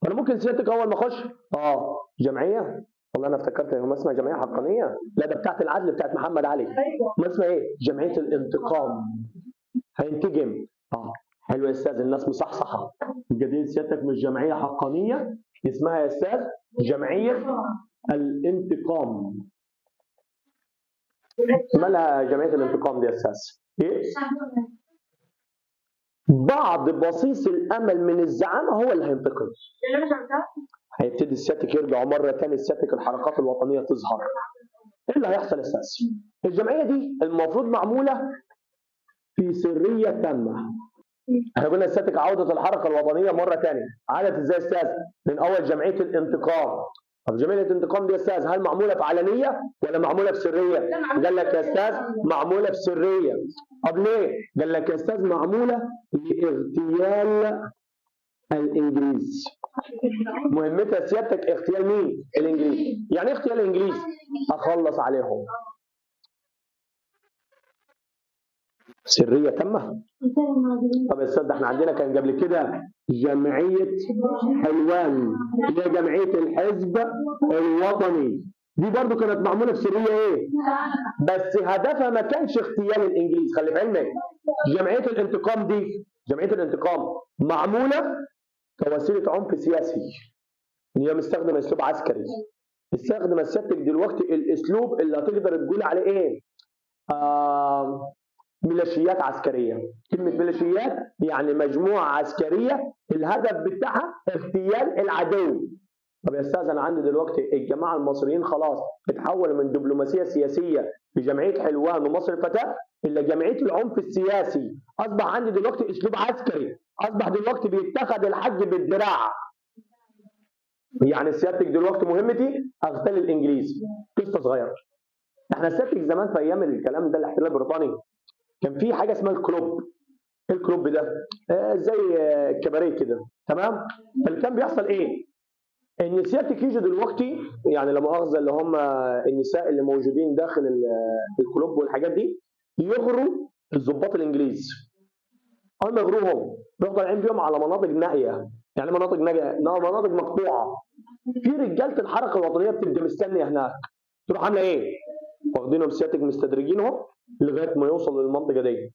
انا ممكن سيادتك اول ما اخش جمعية، والله انا افتكرت ان اسمها جمعية حقانيه، لا ده بتاعت العدل بتاعت محمد علي. ما اسمها ايه؟ جمعية الانتقام. هينتجم. حلو يا استاذ، الناس مصحصحه. الجديد سيادتك مش جمعية حقانيه، اسمها يا استاذ جمعية الانتقام. مالها جمعية الانتقام دي يا استاذ؟ ايه؟ بعض بصيص الامل من الزعامه هو اللي هينتقم. هيبتدي سيادتك يرجعوا مرة ثانية سيادتك الحركات الوطنية تظهر. ايه اللي هيحصل يا استاذ؟ الجمعية دي المفروض معمولة في سرية تامة. احنا قلنا سيادتك عوده الحركة الوطنية مرة ثانية، عادت ازاي يا استاذ؟ من اول جمعية الانتقام. طب جمعية الانتقام دي يا استاذ هل معمولة في علنية ولا معمولة في سرية؟ قال لك يا استاذ معمولة في سرية. طب ليه؟ قال لك يا استاذ معمولة لاغتيال الانجليز. مهمتها سيادتك اغتيال مين؟ الانجليز. يعني ايه اغتيال الانجليز؟ اخلص عليهم. سرية تامة. طب يا استاذ ده احنا عندنا كان قبل كده جمعية حلوان اللي هي جمعية الحزب الوطني، دي برضو كانت معمولة في سرية ايه؟ بس هدفها ما كانش اغتيال الانجليز. خلي في علمك جمعية الانتقام دي، جمعية الانتقام معمولة كوسيلة عنف سياسي، ان هي مستخدمة اسلوب عسكري. استخدم سيادتك دلوقتي الاسلوب اللي هتقدر تقول عليه ايه؟ ميليشيات عسكرية. كلمة ميليشيات يعني مجموعة عسكرية الهدف بتاعها اغتيال العدو. طب يا استاذ انا عندي دلوقتي الجماعة المصريين خلاص اتحولوا من دبلوماسية سياسية بجمعية حلوان ومصر الفتاة الى جمعية العنف السياسي. اصبح عندي دلوقتي اسلوب عسكري، اصبح دلوقتي بيتخذ الحج بالذراع. يعني سيادتك دلوقتي مهمتي اغتال الانجليز. قصة صغيرة، احنا سيادتك زمان في ايام الكلام ده الاحتلال البريطاني كان في حاجة اسمها الكلوب. ايه الكلوب ده؟ زي كباريه كده، تمام؟ فاللي كان بيحصل ايه؟ ان سيادتك يجوا دلوقتي يعني لا مؤاخذة اللي هم النساء اللي موجودين داخل الكلوب والحاجات دي يغروا الضباط الانجليز. اول ما يغروهم يروحوا طالعين بيهم على مناطق نائية. يعني مناطق نائية؟ مناطق مقطوعة. في رجاله الحركة الوطنية بتبقى مستنيه هناك، تروح عامله ايه؟ واخدينهم سيادتك مستدرجينهم لغاية ما يوصل للمنطقة دي.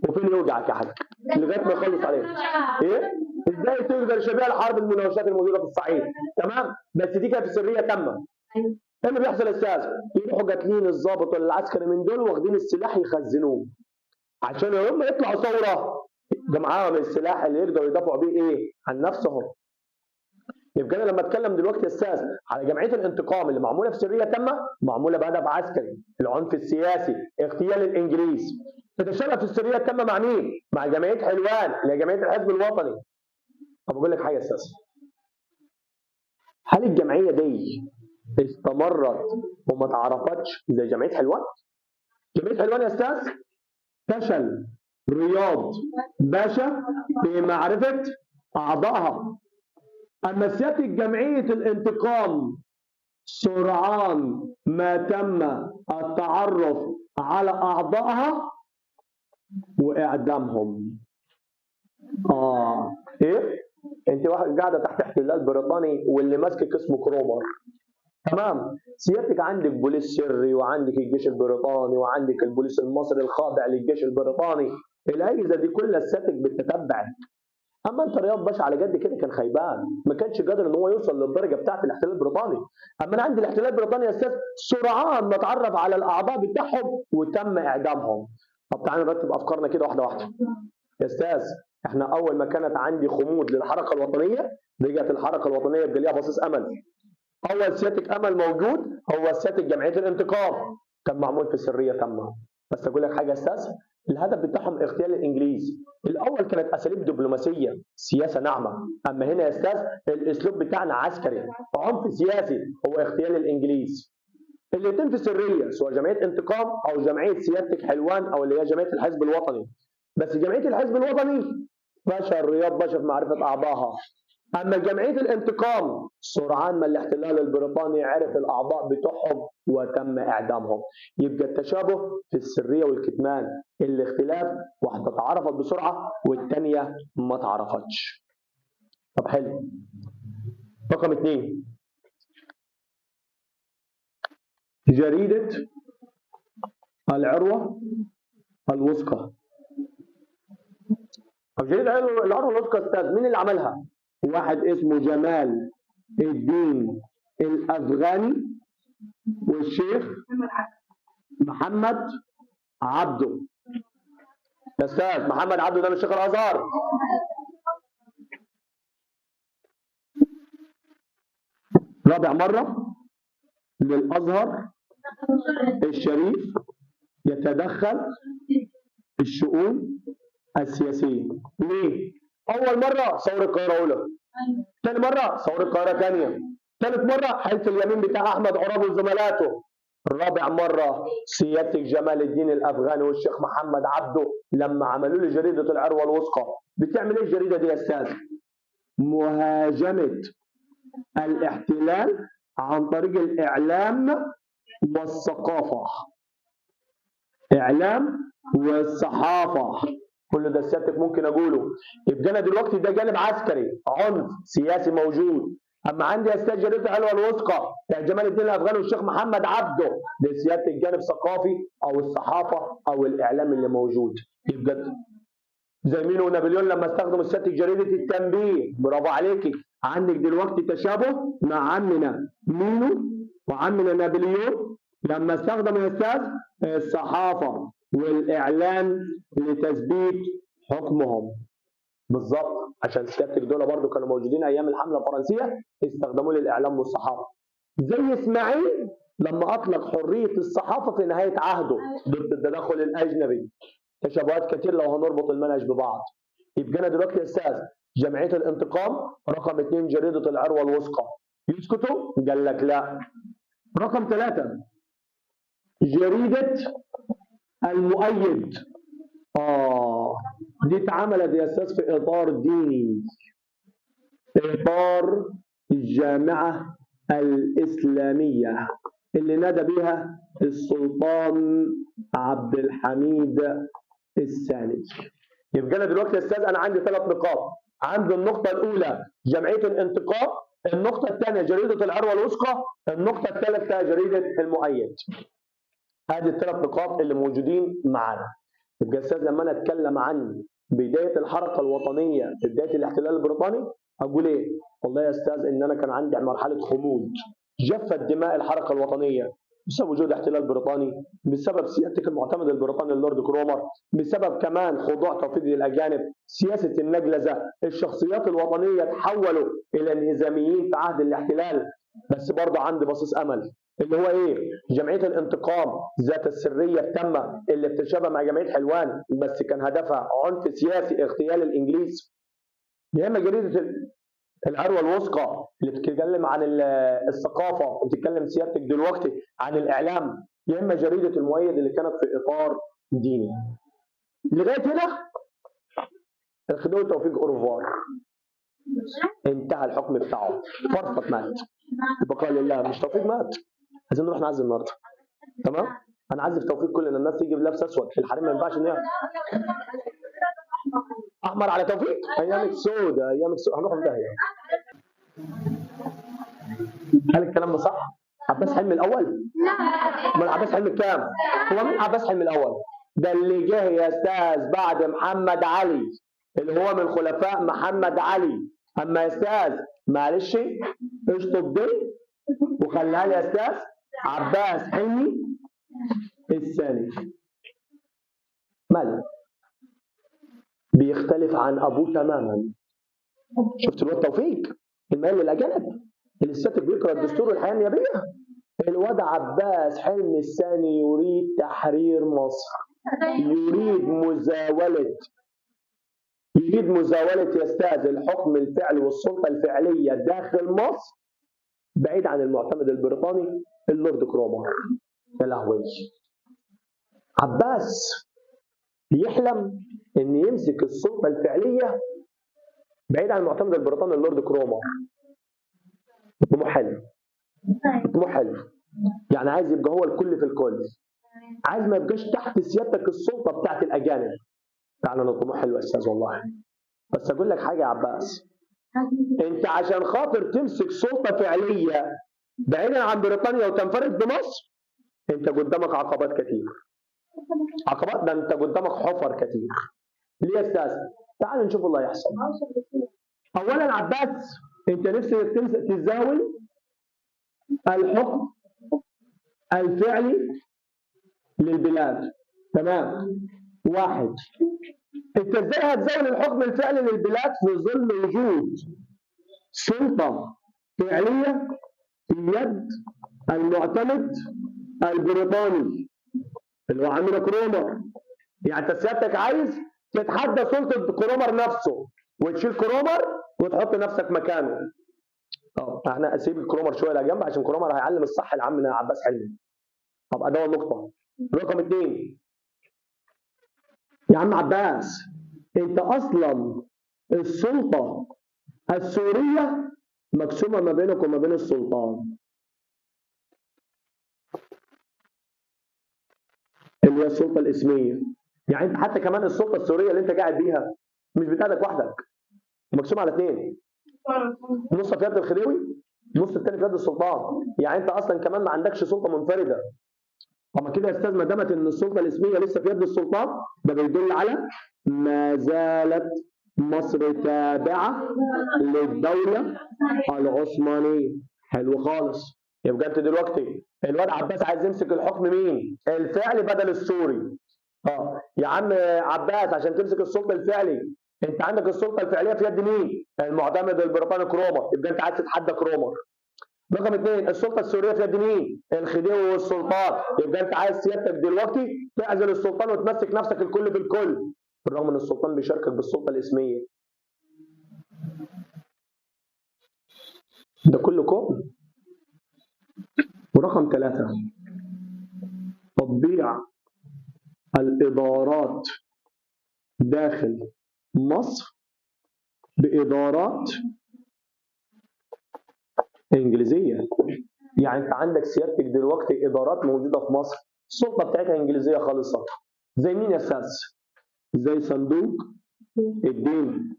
وفين يوجعك يا حاج؟ لغاية ما يخلص عليه. ايه؟ ازاي تقدر شبيه الحرب المناوشات الموجودة في الصعيد، تمام؟ بس دي كانت في سرية تامة. ايه اللي بيحصل يا استاذ؟ يروحوا قاتلين الضابط ولا العسكري من دول واخدين السلاح يخزنوه. عشان يوم ما يطلعوا ثورة ده معاهم السلاح اللي يقدروا يدافعوا بيه ايه؟ عن نفسهم. يبقى انا لما اتكلم دلوقتي يا استاذ على جمعية الانتقام اللي معمولة في سرية تامة، معمولة بهدف عسكري، العنف السياسي، اغتيال الانجليز. تتشابه في السرية التامة مع مين؟ مع جمعية حلوان اللي هي جمعية الحزب الوطني. طب اقول لك حاجة يا استاذ، هل الجمعية دي استمرت وما اتعرفتش زي جمعية حلوان؟ جمعية حلوان يا استاذ فشل رياض باشا في معرفة اعضائها. اما سيادة جمعية الانتقام سرعان ما تم التعرف على اعضائها واعدامهم. ايه؟ انت واحد قاعدة تحت احتلال بريطاني واللي ماسكك اسمه كرومر. تمام؟ سيادتك عندك بوليس سري وعندك الجيش البريطاني وعندك البوليس المصري الخاضع للجيش البريطاني، الاجهزة دي كلها سيادتك بتتبعك. اما انت رياض باشا على جد كده كان خيبان، ما كانش قادر ان هو يوصل للدرجة بتاعه الاحتلال البريطاني. اما انا عندي الاحتلال البريطاني يا استاذ سرعان ما اتعرف على الاعضاء بتاعهم وتم اعدامهم. طب تعالى نرتب افكارنا كده واحدة واحدة. يا استاذ احنا اول ما كانت عندي خمود للحركة الوطنية رجعت الحركة الوطنية بقى ليها بصيص امل. اول سيادتك امل موجود هو سيادتك جمعية الانتقام، كان معمول في سرية تامة. بس اقول لك حاجة يا استاذ، الهدف بتاعهم اغتيال الانجليز. الاول كانت اساليب دبلوماسية، سياسة ناعمة، اما هنا يا استاذ الاسلوب بتاعنا عسكري، عنف سياسي، هو اغتيال الانجليز. الاثنين في سرية، سواء جمعية انتقام او جمعية سيادتك حلوان او اللي هي جمعية الحزب الوطني. بس جمعية الحزب الوطني باشا الرياض باشا في معرفة اعضائها. اما جمعية الانتقام سرعان ما الاحتلال البريطاني عرف الاعضاء بتوعهم وتم اعدامهم. يبقى التشابه في السرية والكتمان، الاختلاف واحدة اتعرفت بسرعة والثانية ما اتعرفتش. طب حلو. رقم 2، جريدة العروة الوثقى. طب جريدة العروة الوثقى استاذ مين اللي عملها؟ واحد اسمه جمال الدين الأفغاني والشيخ محمد عبده. يا استاذ محمد عبده ده من شيخ الأزهر. رابع مرة للأزهر الشريف يتدخل في الشؤون السياسية. ليه؟ أول مرة ثورة القاهرة أولى، ثاني مرة ثورة القاهرة ثانية، ثالث مرة حلف اليمين بتاع أحمد عرابي وزملاته، رابع مرة سيادتك جمال الدين الأفغاني والشيخ محمد عبده لما عملوا لي جريدة العروة الوثقى. بتعمل إيه الجريدة دي يا أستاذ؟ مهاجمة الاحتلال عن طريق الإعلام والثقافة. إعلام والصحافة، كل ده سيادتك ممكن اقوله. يبقى انا دلوقتي ده جانب عسكري، عنف سياسي موجود. اما عندي يا استاذ جريدة العروة الوثقى بتاع جمال الدين الافغاني والشيخ محمد عبده، ده سيادتك جانب ثقافي او الصحافة او الاعلام اللي موجود. يبقى زي مين ونابليون لما استخدموا سيادتك جريدة التنبيه. برافو عليكي. عندك دلوقتي تشابه مع عمنا مينو وعمنا نابليون لما استخدموا يا استاذ الصحافة والاعلام لتثبيت حكمهم. بالظبط، عشان سيادتك دول برضو كانوا موجودين ايام الحملة الفرنسية، استخدموا للاعلام والصحافة. زي اسماعيل لما اطلق حرية الصحافة في نهاية عهده ضد التدخل الاجنبي. تشابهات كتير لو هنربط المنهج ببعض. يبقى انا دلوقتي يا استاذ جمعية الانتقام رقم 2 جريدة العروة الوثقى. يسكتوا؟ قال لك لا. رقم 3 جريدة المؤيد. دي اتعملت يا استاذ في اطار ديني، اطار الجامعة الاسلامية اللي نادى بها السلطان عبد الحميد الثاني. يبقى انا دلوقتي يا استاذ انا عندي 3 نقاط. عندي النقطة الاولى جمعية الانتقام، النقطة الثانية جريدة العروة الوثقى، النقطة الثالثة جريدة المؤيد. هذه الثلاث نقاط اللي موجودين معانا. يبقى يا استاذ لما انا اتكلم عن بداية الحركة الوطنية في بداية الاحتلال البريطاني اقول ايه؟ والله يا استاذ ان انا كان عندي مرحلة خمود، جفت دماء الحركة الوطنية بسبب وجود احتلال بريطاني، بسبب سيادتك المعتمد البريطاني اللورد كرومر، بسبب كمان خضوع توفيق للاجانب، سياسة النجلزه، الشخصيات الوطنية تحولوا الى انهزاميين في عهد الاحتلال. بس برضه عندي بصيص امل اللي هو ايه؟ جمعية الانتقام ذات السرية التامة اللي بتتشابه مع جمعية حلوان، بس كان هدفها عنف سياسي اغتيال الانجليز. يا اما جريدة العروة الوثقى اللي بتتكلم عن الثقافة وبتتكلم سيادتك دلوقتي عن الاعلام، يا اما جريدة المؤيد اللي كانت في اطار ديني. لغاية هنا الخديوي توفيق اورفوار انتهى الحكم بتاعه، فرصة مات، البقاء لله. مش توفيق مات، عايزين نروح نعزل النهارده. تمام؟ هنعزل توفيق كلنا، الناس تيجي بلبس اسود، الحريم ما ينفعش ان احمر على توفيق. ايامك سودة، ايامك سودة، هنروح في داهية. هل الكلام ده صح؟ عباس حلمي الاول؟ امال عباس حلمي كام؟ هو مين عباس حلمي الاول؟ ده اللي جه يا استاذ بعد محمد علي، اللي هو من خلفاء محمد علي. اما يا استاذ معلش اشطب دي وخليها لي يا استاذ عباس حلمي الثاني. ماله؟ بيختلف عن ابوه تماما. شفت الواد توفيق المال للاجانب اللي سيادتك بيقرا الدستور والحياة النيابية؟ الواد عباس حلمي الثاني يريد تحرير مصر، يريد مزاولة يستاذ الحكم الفعلي والسلطة الفعلية داخل مصر بعيد عن المعتمد البريطاني اللورد كرومر. يا لهوي، عباس بيحلم ان يمسك السلطة الفعلية بعيد عن المعتمد البريطاني اللورد كرومر. طموح حلو، طموح حلو، يعني عايز يبقى هو الكل في الكل، عايز ما يبقاش تحت سيادتك السلطة بتاعت الاجانب. فعلا الطموح حلو يا استاذ والله. بس اقول لك حاجة يا عباس، انت عشان خاطر تمسك سلطة فعليه بعيدا عن بريطانيا وتنفرد بمصر، انت قدامك عقبات كتير. عقبات ده انت قدامك حفر كتير. ليه يا استاذ؟ تعال نشوف اللي هيحصل. اولا عباس انت نفسك تمسك تزاول الحكم الفعلي للبلاد، تمام؟ واحد، انت ازاي هتزاول الحكم الفعلي للبلاد في ظل وجود سلطة فعليه في يد المعتمد البريطاني اللي هو عامل كرومر؟ يعني انت سيادتك عايز تتحدى سلطة كرومر نفسه وتشيل كرومر وتحط نفسك مكانه. طب احنا اسيب كرومر شوية على جنب عشان كرومر هيعلم الصح لعمنا عباس حلمي. طب ده نقطة. رقم 2، يا عم عباس انت اصلا السلطة السورية مقسومة ما بينك وما بين السلطان اللي هي السلطة الاسمية. يعني انت حتى كمان السلطة السورية اللي انت قاعد بيها مش بتاعتك وحدك، مقسومة على 2، نص في يد الخديوي، نص الثاني في يد السلطان. يعني انت اصلا كمان ما عندكش سلطة منفردة. طب ما كده يا استاذ ما دامت ان السلطة الاسمية لسه في يد السلطان، ده بيدل على ما زالت مصر تابعه للدولة العثمانية. حلو خالص. يبقى انت دلوقتي الواد عباس عايز يمسك الحكم مين؟ الفعلي بدل السوري. يا عم عباس عشان تمسك السلطة الفعلي انت عندك السلطة الفعلية في يد مين؟ المعتمد البريطاني كرومر، يبقى انت عايز تتحدى كرومر. رقم 2، السلطة السورية في يد مين؟ الخديوي والسلطان، يبقى انت عايز سيادتك دلوقتي تعزل السلطان وتمسك نفسك الكل بالكل، بالرغم ان السلطان بيشاركك بالسلطة الاسمية. ده كله كوم. ورقم 3، تطبيع الادارات داخل مصر بادارات انجليزية. يعني انت عندك سيادتك دلوقتي ادارات موجودة في مصر السلطة بتاعتها انجليزية خالصة. زي مين يا استاذ؟ زي صندوق الدين،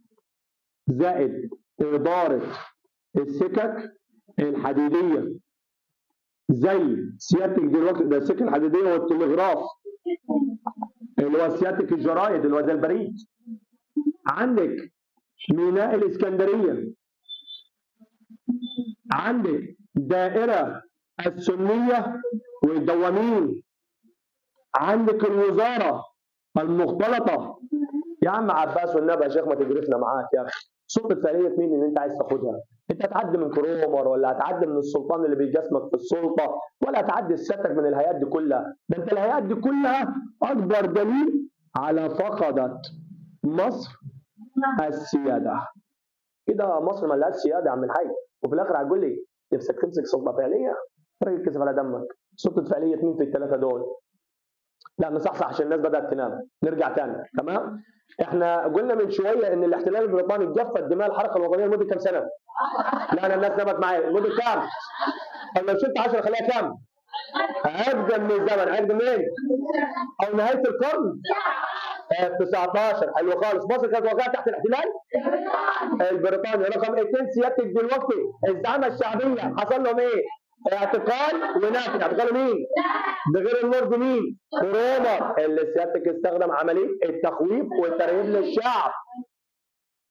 زائد ادارة السكك الحديدية، زي سيادتك دلوقتي ده السكك الحديدية والتلغراف اللي هو سيادتك الجرايد اللي هو زي البريد. عندك ميناء الاسكندرية، عندك دائرة السنية والدوامين، عندك الوزارة المختلطة. يا عم عباس والنبي يا شيخ ما تجرفنا معاك يا اخي. سلطة فعلية مين اللي انت عايز تاخدها؟ انت هتعدي من كرومر ولا هتعدي من السلطان اللي بيجسمك في السلطة، ولا هتعدي سيادتك من الهيئات دي كلها؟ ده انت الهيئات دي كلها اكبر دليل على فقدت مصر السيادة. كده مصر ما لهاش سيادة يا عم الحاج، وفي الاخر هتقول لي نفسك تمسك سلطة فعليه؟ راجل كسب على دمك. سلطة فعليه مين في الثلاثة دول؟ لا نصحصح عشان الناس بدات تنام. نرجع تاني، تمام؟ احنا قلنا من شوية ان الاحتلال البريطاني جفت دماء الحركة الوطنية لمدة كام سنة؟ لا انا الناس نامت معايا، لمدة كام؟ طب لو شلت 10 خليها كام؟ عقد من الزمن، عقد منين؟ او نهاية القرن 19. حلو خالص. مصر كانت واقعه تحت الاحتلال البريطاني. رقم 2، سيادتك دلوقتي الزعامه الشعبية حصل لهم ايه؟ اعتقال ونفي. اعتقال مين؟ ده غير اللورد مين؟ كرومر اللي سيادتك استخدم عملية التخويف والترهيب للشعب.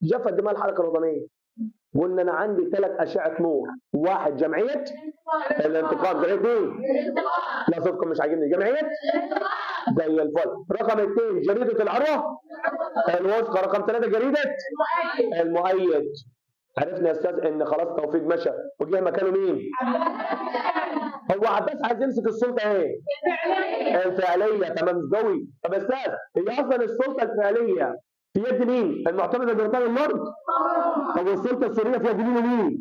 جفت دماء الحركة الوطنية. قلنا انا عندي 3 اشعه نور، واحد جمعية الانتقام، جمعية مين؟ لا صوتكم مش عاجبني، جمعية زي الفل. رقم 2 جريدة العروة الوثقى، رقم 3 جريدة المؤيد. عرفنا يا استاذ ان خلاص توفيق مشى وجه مكانه مين؟ هو عباس عايز يمسك السلطة ايه؟ الفعلية. تمام قوي. طب يا استاذ هي اصلا السلطة الفعلية في يد مين؟ المعتمد البريطاني اللورد؟ طب والسلطة السورية في يد مين ومين؟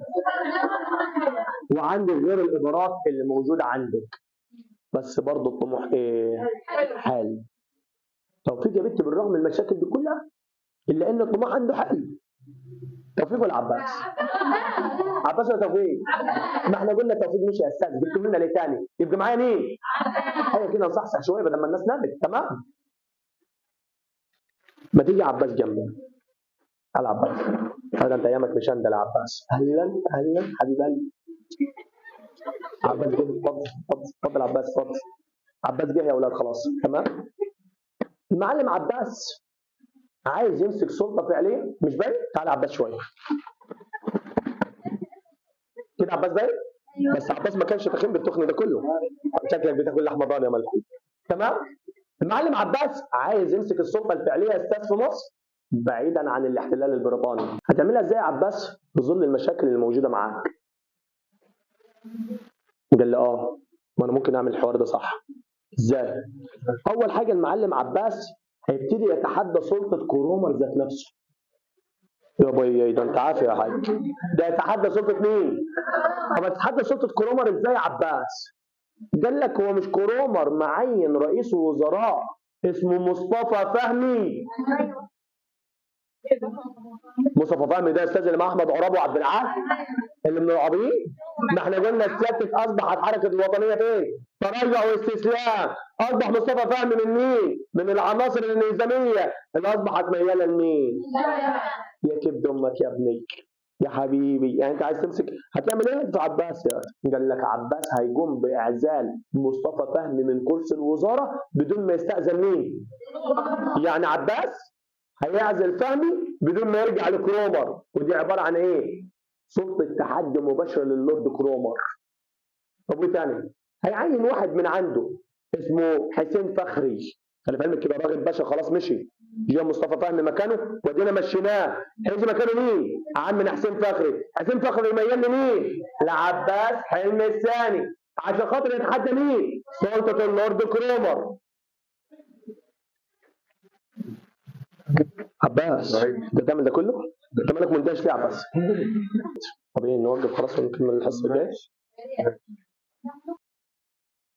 وعندك غير الادارات اللي موجودة عندك. بس برضه الطموح ايه؟ حال. توفيق يا بنتي بالرغم من المشاكل دي كلها الا ان الطموح عنده حل. توفيق ولا عباس؟ عباس ولا توفيق؟ ما احنا قلنا توفيق مش يا استاذ، جبتوا لنا ليه تاني؟ يبقى معايا مين؟ ايوه كده نصحصح شوية بدل ما الناس نامت، تمام؟ ما تيجي عباس جنبي. تعال عباس. هذا انت ايامك مش اندل يا عباس. اهلا اهلا حبيب قلبي. عباس جه، اتفضل اتفضل عباس، اتفضل. عباس جه يا اولاد خلاص، تمام؟ المعلم عباس عايز يمسك سلطة فعليه، مش باين؟ تعال عباس شوية. كده عباس باين؟ بس عباس ما كانش تخين بالتخن ده كله. شكلك بتاكل لحمه ضاني يا ملحوق. تمام؟ المعلم عباس عايز يمسك السلطة الفعلية يا استاذ في مصر بعيدا عن الاحتلال البريطاني. هتعملها ازاي يا عباس في ظل المشاكل اللي موجودة معاك؟ قال لي اه ما انا ممكن اعمل الحوار ده صح. ازاي؟ اول حاجة المعلم عباس هيبتدي يتحدى سلطة كرومر ذات نفسه. يا باي ده انت عافية يا حاج. ده يتحدى سلطة مين؟ طب يتحدى سلطة كرومر ازاي يا عباس؟ قال لك هو مش كرومر معين رئيس وزراء اسمه مصطفى فهمي. مصطفى فهمي ده استاذ اللي مع احمد عرابي وعبد العال اللي من العرابيين. ما احنا قلنا سيادتك اصبحت حركة الوطنية فين؟ تراجع واستسلام. اصبح مصطفى فهمي من مين؟ من العناصر النظامية اللي اصبحت مياله لمين؟ يا كبد امك يا ابني يا حبيبي. يعني انت عايز تمسك هتعمل ايه في عباس يا؟ قال لك عباس هيقوم باعزال مصطفى فهمي من كرسي الوزارة بدون ما يستأذن مين؟ يعني عباس هيعزل فهمي بدون ما يرجع لكرومر، ودي عبارة عن ايه؟ سلطة تحدي مباشرة للورد كرومر. طب وايه تاني؟ هيعين واحد من عنده اسمه حسين فخري. خلي في علمك كده راغب باشا خلاص مشي، جه مصطفى فهمي مكانه وادينا مشيناه. هيجي مكانه مين؟ عمنا حسين فخري. حسين فخري ميال لمين؟ لعباس حلمي الثاني عشان خاطر يتحدى مين؟ سلطة اللورد كرومر. عباس انت تعمل ده كله؟ انت مالك مندهش ليه يا عباس؟ طب ايه نوقف خلاص ونكمل الحصة الجاية؟